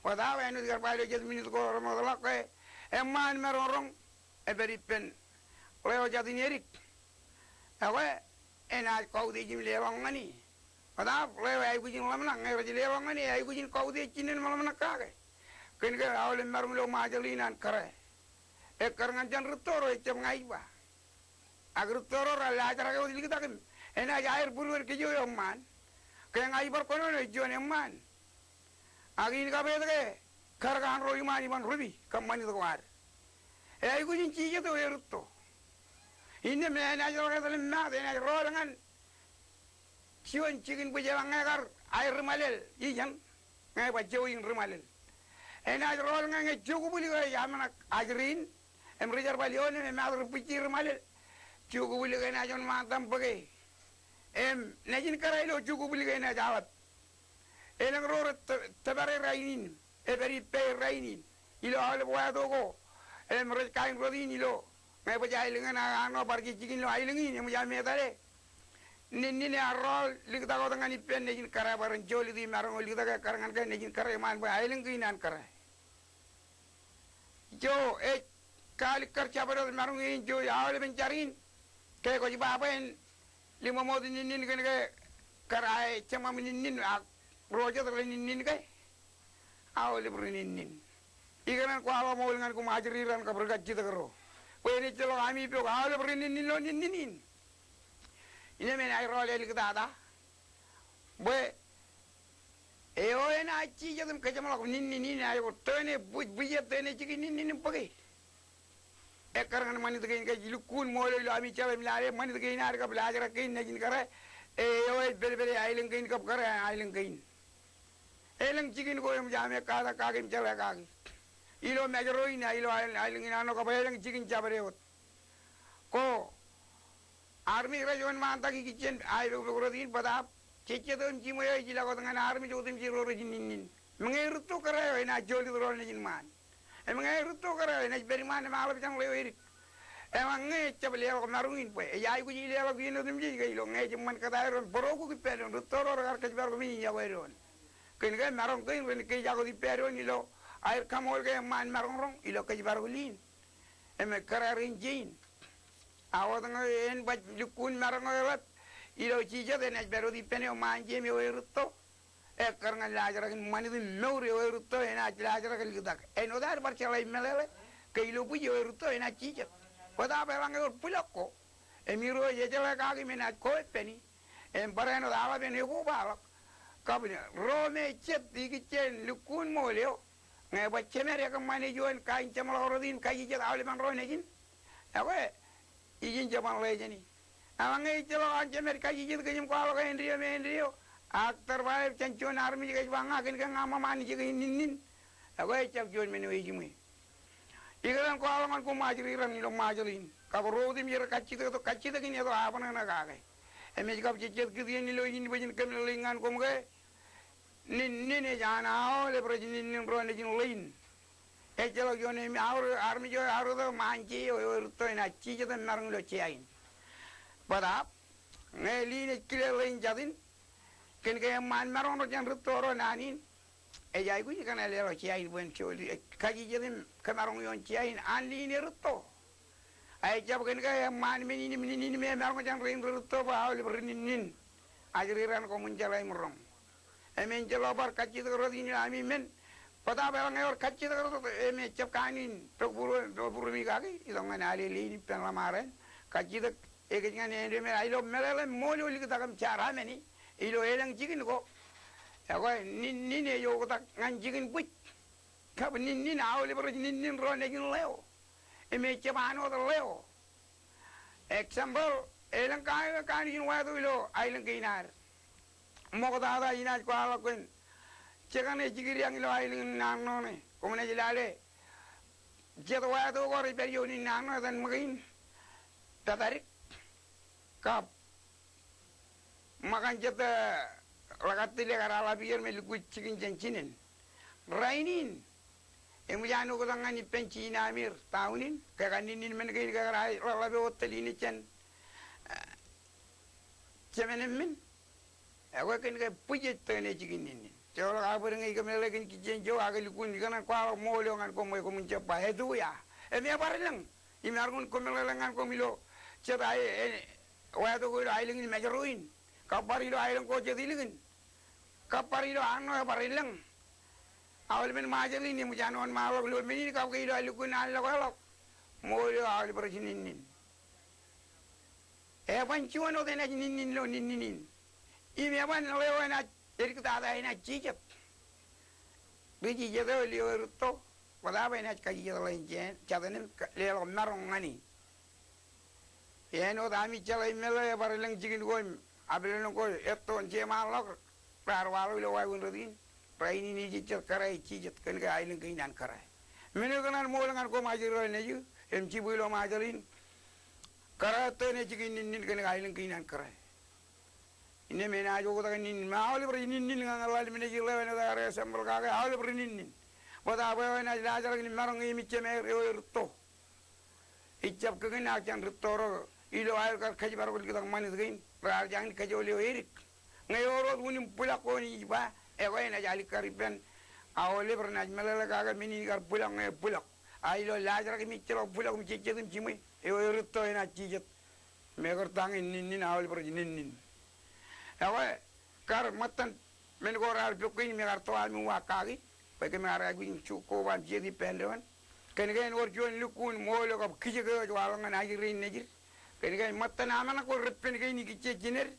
Bōtaab āinwōt ikar ba ilo jet minit ko remootḷọk ke eṃṃaan maroñroñ epād ippān ḷeo jatū in edik. Ekwe enaaj kautiej im leḷọk ñan e. Bōtaab ḷeo eaikuj in ḷōmṇak ñe rej leḷọk ñan e, eaikuj in kautiej, innām ḷōmṇak kake. Kōn ke aolep maroñ ilo Ṃajeḷ in an kōrā. Ekkar ñan jān rūtto ro ejjab ña ij ba. Ak rūtto ro raar laajrak wōt ilikitak im enaaj aer būruod kōj eo eṃṃaan. Ke ña ij bar kōnono ej juon eṃṃaan. Ak in kab etke karōk an ro iṃaan iban rupi kab ṃanit ko ad. Eaikuj in jijet eo erūtto. Innām enaaj ḷak etal im maat, enaaj rọọl ñan juon jikin bwij eḷaññe ekar aer ri ṃalel ijeṇ. Ñe ba jowi in ri ṃalel. Enaaj rọọl ñe ñe jokbwil ko ej ameṇak ajri in, im ri jerbal ioon im emaat ri bwijji ri ṃalel. Jokbwil ko enaaj wōnṃaantak bōke. Im nejin kōrā ilo jokbwil ko enaaj aḷap. Elōñ ro rej tō-, tōpare rainin, epād ippāer rainin, ilo aolep wāto ko, im rej kain rot in ilo, ñe baj aelōñ eṇ ak an ro bar jejjikin ilo aelōñ in, eṃōj aṃ etale. Ninnin ear rọọl liktak wōt ñan ippān nejin kōrā bwe ren joliti maroñ eo liktak ekkar ñan ke nejin kōrā eṃṃaan bwe aelōñ kein an kōrā. Ijo ej kaalikkar jabdewōt maroñ in ijo aolepen jar in. Ke kwōj ba bwe en liṃōṃōt ninnin kōn ke kōrā ej jeṃaṃ ninnin ak ro jet rej ninnin ke. Aolep ri ninnin. Ikōṇaan kwaḷọk ṃool ñan koṃ ajri raṇ kab ri kajjitōk ro. Bwe en ejjeḷọk ami pok aolep ri ninnin ilo ninnin in. Innām enaaj rọọl eliktata. Bwe eo enaaj jijet im kōjeṃḷọk ninnin in enaaj ko tōne bwij, bwij eo tōne jikin ninnin in bōke. Ekkar ñan ṃanit kein ke ij lukkuun ṃool eo ilo ami jeḷā im lale ṃanit kein ad kab laajrak kein nejin kōrā. Eo ej pedpede aelōñ kein kab kōrā an aelōñ kein. Elōñ jikin ko eṃōj aṃ ekkatak kaki im jeḷā kaki. Ilo Mājro in, ilo aelōñ in an ṇo kab elōñ jikin jabdewōt. Ko armej rej wōnṃaantak ikijjien aepokpok rot in bōtaab jejjet eo im jiṃwe eo ej ilọk wōt ñan armej otemjej ro rej ninnin. Meñe rūtto kōrā eo enaaj jolōt rọọl nejin ṃaan. Im ñe rūtto kōrā eo enaaj pād iṃaan im aḷap jān ḷeo edik. Eḷaññe ejjab leḷọk maroñ in bwe ej aikuj in leḷọk iien otemjej ke ilo ñe ej eṃṃan kōtaer ren bōrokuk ippād doon, rūtto ro rekar kōjparok men in yokwe doon. Kōn ke maroñ kein ren kōjako ippād doon ilo aer kaṃool ke eṃṃaan maroñroñ ilo kōjparok lin. Im kōrā rein jein. A wōt ñe en baj lukkuun maroñ eo eḷap ilo jijet enaaj pād wōt ippān eo ṃaan jeiṃ eo erūtto. Ekkar ñan laajrak in ṃanit im mour eo erūtto enaaj laajrak liktak. Āinwōt ad bar jeḷā im meḷeḷe ke ilo bwij eo erūtto enaaj jijet. Bōtaab eḷaññe ewōr bwilọk ko im Irooj ejeḷā kaki im enaaj koweppani. Im barāinwōt aḷap en ekobaḷọk. Kab ro me jet ikijjien lukkuun ṃool eo. Ñe baj jemed ekōṃṃan ejuon kain jeṃḷọk rot in kajijet aolepen ro nejin. Ekwe, ijin jeban ḷe jāni. Eḷaññe ejjeḷọk an jemed kajijet kōj im kwaḷọk āindeeo im āindeeo. Ak tōre ba eo jān juon armej ke ej ba ña kōn ke ña ṃōṃaan jikin ninnin. Ekwe ejjab juon men eo ejiṃwe. Ikōṇaan kwaḷọk ñan koṃ ajri raṇ ilo Ṃajeḷ in. Kab ro otemjej rej kajjitōk, kajjitōk in eto abaṇōṇō kake. Im ej kab jejjet kūtien ilo invitation kōmeḷeḷeik ñan koṃ ke. Ninnin ej an aolep rej ninnin ro nejin ḷein. Ejjeḷọk juon im aor armej eo ear itok ṃaan je eo, eo erūtto enaaj jijet im maroñ ilo jea in. Bōtaab, ñe lin ej kile ḷein jatin, kōn ke eṃṃaan maroñroñ jān rūtto ro naan in, ej aikuj ikōṇaan leḷọk jea in bwe en jolōt, ej kajijet im kōmaroñ ioon jea in an lin erūtto. Ejjab kōn ke eṃṃaan men in im ninnin im emaroñ jān rein rūtto bwe aolep ri ninnin. Ajri raṇ koṃwin jeḷā im roñ. Im en jeḷā bar kajjitōk rot in ilo ami men. Bōtaab eḷaññe ewōr kajjitōk rot im ejjab kanooj in pok būruōm, pok būruōmi kaki, itok ñan alele in ippān ḷōṃaro in. Kajjitōk ekōj ñan āindeeo im āindeeo ilo meḷeḷe ṃool eo liktak im jaar amāni ilo elōñ jikin ko. Ekwe ninnin ej oktak ñan jikin bwij. Kab ninnin aolep rej ninnin ro nejin ḷeo. Im ejjab an wōt ḷeo. Example, elōñ kanooj in wāto ilo aelōñ kein ad. Ṃoktata inaaj kwaḷọk kōn. Jekane jikid iañ ilo aelōñ in naan ṇo ṇe. Koṃ naaj lale. Jet wāto ko rej pād ioon in naan ṇo etan ṃōkein. Pātadik. Kab ṃōkan jet, eh, ḷōkatdil ekaar ḷap ier me lukkuun jikin jān jinen. Rainin, eṃōj an oktak ñan ippān jiin aṃ er, taun in, ke kar ninnin men kein ke kar ḷōḷḷap eo tōl in jān, eh, jemān eṃṃan. Ekwe kōn ke bwij ej tōne jikin ninnin. Joḷọk aō bōd ñe ikōmeḷeḷe kōn kijjien ijo ak lukkuun ikōṇaan kwaḷọk ṃool eo ñan koṃ bwe koṃwin jab ba etuia. Im ebar lōñ. Im ear kōn kōmeḷeḷe ñan koṃ ilo jet ae, e, wāto ko ilo aelōñ in Mājro in. Kab bar ilo aelōñ ko jet ilikin. Kab bar ilo an ṇo ebar lōñ. Aolepen Ṃajeḷ in eṃōj an wōnṃaanḷọk ilo men in kab ke ilo ae lukkuun an ḷọk eḷọk. Ṃool eo aolep rej ninnin. Eban juon wōt enaaj ninnin ilo ninnin in. Im eban ḷeo enaaj, edik tata enaaj jijet. Ri jijet eo lio erūtto, bōtaab enaaj kajijet ḷein jān, jatin im leḷọk maroñ ñan e. Āinwōt ami jeḷā im meḷeḷe ebar lōñ jikin ko im, apelelōñ ko etto jeṃaanḷọk, raar waḷọk ilo wāween rot in. Rainin ejejjet kōrā ej jijet, kōnke aelōñ kein an kōrā. Men eo ikōṇaan ṃool ñan koṃ ajri ro nejū im jibwil eo Ṃajeḷ in, kōrā etto enaaj jikin ninnin, kōnke aelōñ kein an kōrā. Innām enaaj oktak ninnin. Im aolep rej ninnin ñan ḷalem nejū ḷeo enaaj ḷe ḷe assemble kake, aolep rej ninnin. Bōtab eo enaaj laajrak in maroñ im ejjab eo erūtto. Ejjab kōn ak jān rūtto ro ilo aer kar kōjparok liktak ṃanit kein, raar jañin kōjol eo edik. Ñe ewōr wōt unin bwilọk ko enaaj ba, ekwe enaaj alikkar ippān aolep renaaj meḷeḷe kake men in kar bwilọk ñe bwilọk. A ilo laajrak im ejjeḷọk bwilọk im jejjet im jiṃwe, eo erūtto enaaj jijet. Im ekar ta ñe ninnin, aolep rej ninnin. Ekwe, kar ṃōttan men ko raar pok kein im ekar to ami uwaak kaki, bwe kōm ar aikuj in juk koba im jijet ippān doon. Kōnke en wōr juon lukkuun ṃool eo kab kijek eo ej waḷọk ñan ajri rein nejid. Kōnke ṃōttan aṃ ṇe ko reppen kein ikijjien jined,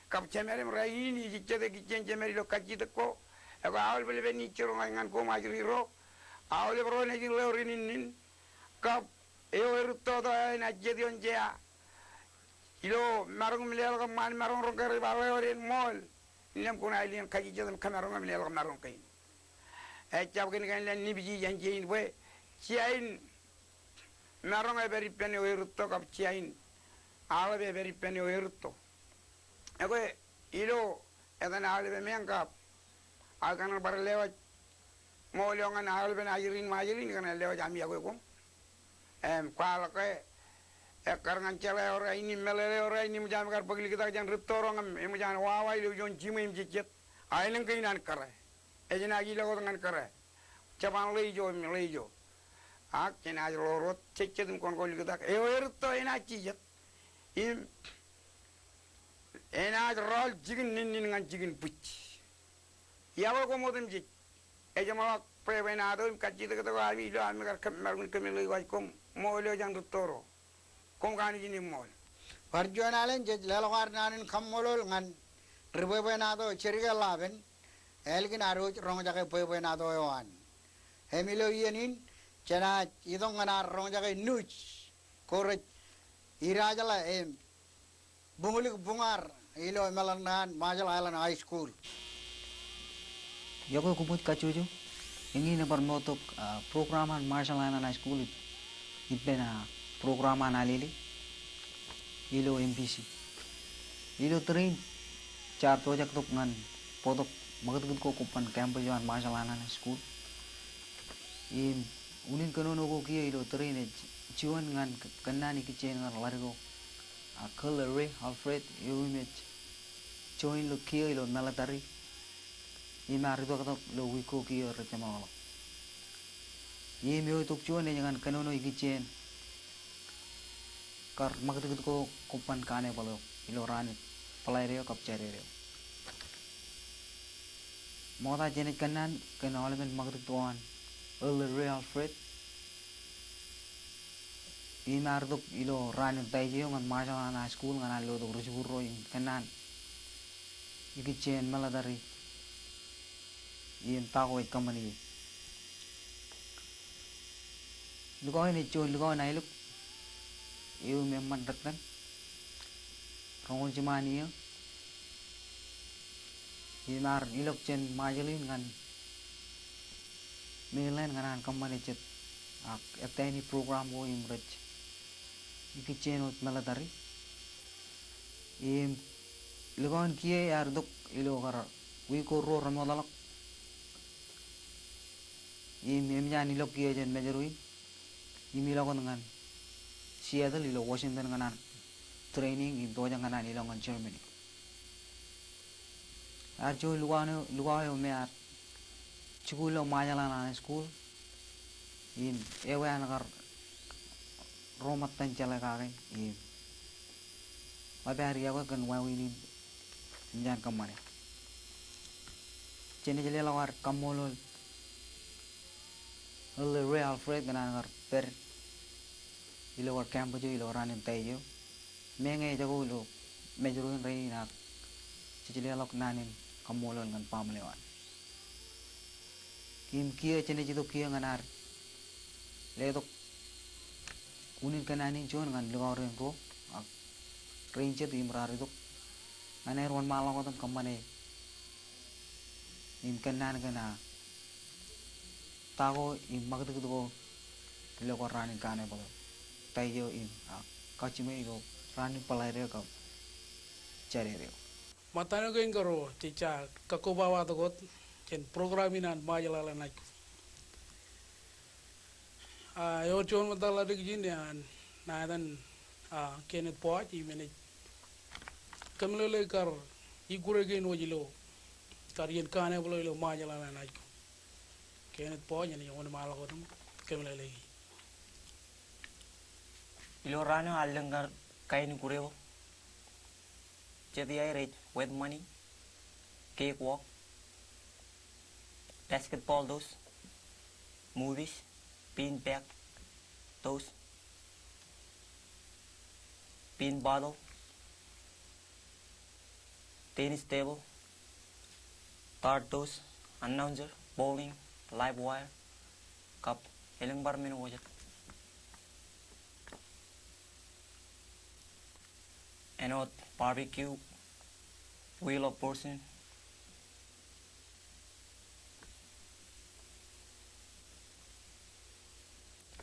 kab jemed im rainin ej jejjet ikijjien jemed ilo kajjitōk ko. Ekwe aolep lepen ijjero ñan, ñan koṃ ajri ro. Aolep ro nejin ḷeo rej ninnin. Kab eo erūtto eo enaaj jet ioon jea ilo maroñ im leḷọk eṃṃaan maroñ roñ ke rej ba ḷeo ren ṃool. Innām koṇaaj leen kajejjet im kōmaroñ im leḷọk maroñ kein. Ejjab kōn ke en ḷe nipij jān jein bwe jea in maroñ ej pād ippān eo erūtto kab jea in aḷap ej pād ippān eo erūtto. Ekwe ilo etan aolep emeañ kab aō kōṇaan bar lewōj ṃool eo ñan aolepen ajri in Ṃajeḷ in, ikōṇaan lewōj ami iọkwe koṃ. Im kwaḷọk ke ekkar ñan jeḷā eo rainin, meḷeḷe eo rainin, eṃōj ami kar bōk liktak jān rūtto ro ñan, eṃōj an wawa ilo juon jiṃwe im jejjet. Aelōñ kein an kōrā. Ej naaj ilọk wōt ñan kōrā. Jeban ḷe ijo im ḷe ijo. Ak jenaaj ḷoor wōt jejjet im kōṇ ko liktak. Eo erūtto enaaj jijet. Im enaaj rọọl jikin ninnin ñan jikin bwij. Iọkwe koṃ otemjej. Ejeṃḷọk bwebwenato im kajjitōktok ami ilo ami kar kōm maroñ in kōmeḷeḷeik wōj koṃ ṃool eo jān rūtto ro. Koṃ kanooj in eṃṃool. Bar juon alen jej leḷọk ad naan in kaṃṃoolol ñan ri bwebwenato Jerike Laban, ālikin ad wōj roñjake bwebwenato eo an. Im ilo iien in, jenaaj itok ñan ad roñjake nuuj ko rej idaajḷā im buñlik buñar ilo meḷeḷe in an Marshall Islands High School. Iọkwe koṃij kajjojo, eñin ebar motok, ah, program an Marshall Islands High School ip-, ippān, ah, program an Alele ilo M B C. Ilo tōre in, jaar pojak tok ñan bōktok ṃakūtkūt ko kobban campus eo an Marshall Islands High School. Im unin kōnono ko kiiō ilo tōre in ej juon ñan k-, kōnnaan ikijjien ñan ḷadik eo, a, Colonel Ray Alfred, eo im ej join ḷọk kiiō ilo military im ear itok tok ilo wiik ko kiiō rej jeṃḷọkḷọk. Im eo itok juon ej ñan kōnono ikijjien kar ṃakūtkūt ko kobban kanebōḷ eo ilo raan in Bōḷaide eo kab Jādede eo. Ṃokta jenaaj kōnnaan kōn aolepen ṃakūtkūt ko an Elder Ray Alfred. Im ear itok ilo raan in Taije eo ñan Marshall Islands High School ñan an lotok ri jikuuḷ ro im kōnnaan ikijjien military im ta ko ej kōṃṃane ie. Likao in ej juon likao in aelōñ eo im eṃṃan dekdek roñoul jiṃaan iiō. Im ear ilọk jān Marshall in ñan mainland ñan an kōṃṃane jet ak ettā āne program ko im rej ikijjien wōt military. Im likao in kiiō ear itok ilo kar wiik ko ruo remootḷọk. Im eṃōj an ilọk kiiō jān Mājro in im ilọk wōt ñan Seattle ilo Washington ñan an training im pojak ñan an ilọk ñan Germany. Ear juon likao eo, likao eo me ear jikuuḷ ilo Marshall Islands High School im ewi an kar ro ṃōttan jeḷā kake im ḷap ear iọkwe kōn wāween in eṃōj an kōṃṃane. Jenaaj leḷọk ad kaṃṃoolol Elder Ray Alfred kōn an kar pād ilo kar campus eo ilo raan in Taije eo. Meñe ejako ilo Mājro in rainin ak jej leḷọk naan in kaṃṃoolol ñan baaṃle eo an. Im kiiō jenaaj itok kiiō ñan ad letok unin kōnnaan in juon ñan likao rein ruo ak rein jet im raar itok ñan aer wōnṃaanḷọk wōt im kōṃṃane im kōnnaan kōn a ta ko im ṃakūtkūt ko ilo ko raan in kanebōḷ eo. Ta eo im a kajjimwe ilo raan in peḷaer eo kab jaded eo. Ṃōttan eo kein kar ro jej ja kakkobabatok wōt jān program in an Ṃajeḷ Island High School. A, ewōr juon ṃōttaḷḷọk ikijjien enaaj etan, a, Kenneth Boaj im enaaj kōmeḷeḷe kar ikkure kein wōj ilo kar iien kanebōḷ eo ilo Ṃajeḷ Island High School. Kenneth Boaj, enaaj wōnṃaanḷọk wōt im kōmeḷeḷeiki. Ilo raan eo ear lōñ kar kain ikkure ko. Jet iaer ej wet ṃani, cake walk, basketball toss, movies, bean bag toss, bean bottle, tennis table, dart toss, announcer, bowling, live wire, kab elōñ bar men ko jet. Āinwōt barbecue, wheel of fortune,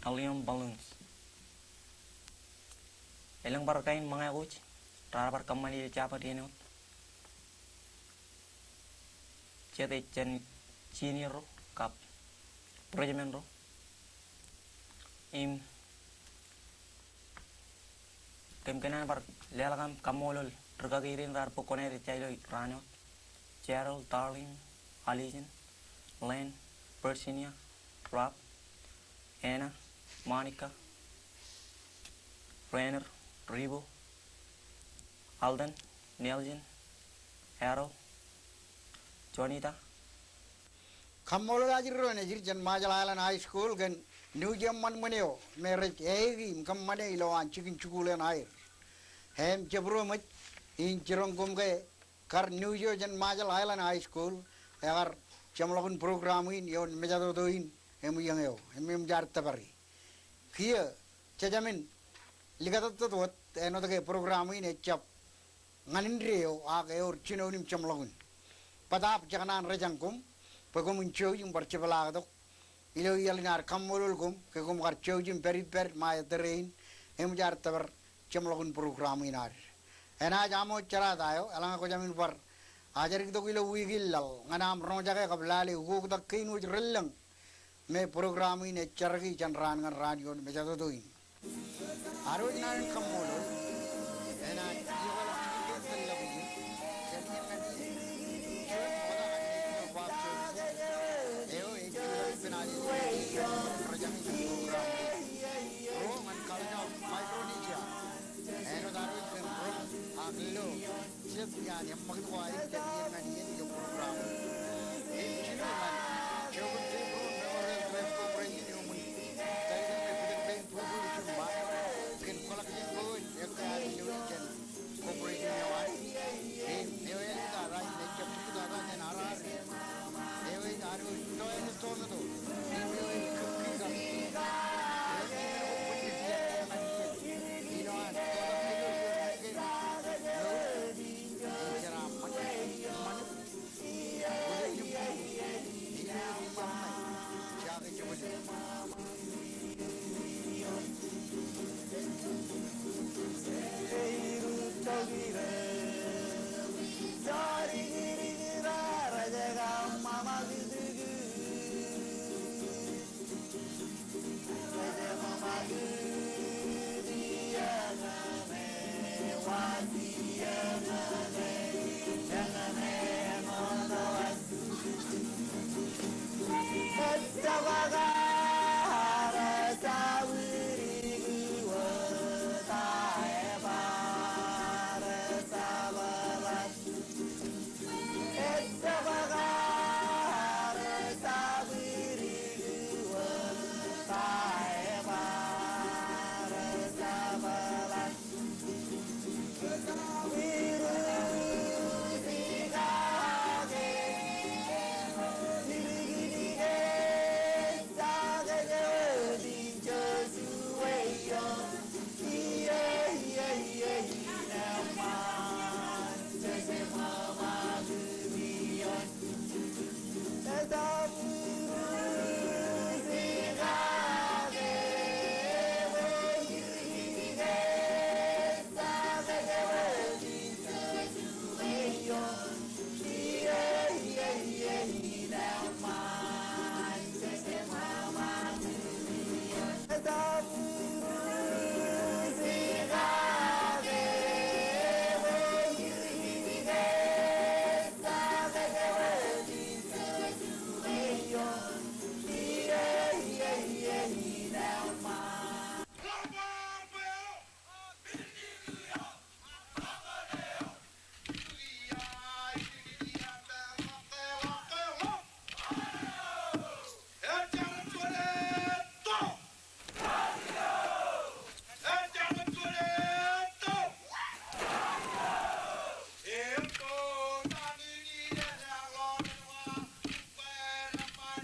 helium balloons. Elōñ bar kain ṃōñā ko jet raar bar kōṃṃani ilo jabōt āinwōt. Jet ej jān senior ro kab freshmen ro. Im kōm kōṇaan bar leḷọk aṃ kaṃṃoolol rūkaki rein raar bōk kuṇaer ejja ilo raan eo. Cheryl, Darling, Allison, Lane, Virginia, Rob, Anna, Monica, Rainer, Ribo, Alden, Nelson, Harold, Jonita. Kaṃṃoolol ajri ro nejid jān Ṃajeḷ Island High School kōn news eṃṃan ṃōn eo me rej eiki im kōṃṃane ilowaan jikin jikuuḷ eṇ aer. Im jab ro ṃōj in jiroñ koṃ ke kar news eo jān Ṃajeḷ Island High School ekar jeṃḷọkin program in ioon mejatoto in eṃōj eñ eo im eṃōj ad tōpari. Kiiō jejāmin likatōttōt wōt āinwōt ke program in ejjab ñan indeeo ak ewōr jinoin im jeṃḷọkin. Bōtaab jekōṇaan rejañ koṃ bwe koṃwin jouj im bar jepḷaaktok ilo iaḷ in ad kaṃṃoolol koṃ ke koṃ kar jouj im pād ippād ṃae tōre in eṃōj ad tōpar jeṃḷọkin program in ad. Enaaj aṃ wōj jerata eo eḷaññe kwō jāmin bar ajjadiktok ilo wiik in laḷ ñan aṃ roñjake kab lale ukoktak kein wōj relōñ me program in ej jarki jān raan ñan raan ioon mejatoto in. Ad wōj naan in kaṃṃoolol. Enaaj iọkwe ḷọk jikin kein kōn lọkjeṇ. Jān iien ñan iien, juon ṃokta an Nejin Baptist Church eo ej jutak ippān Anij rejañin program in. Ro ñan College of Micronesia āinwōt ad wōj kōn roñ ak lo jet iaan eṃṃakūt ko aer jān iien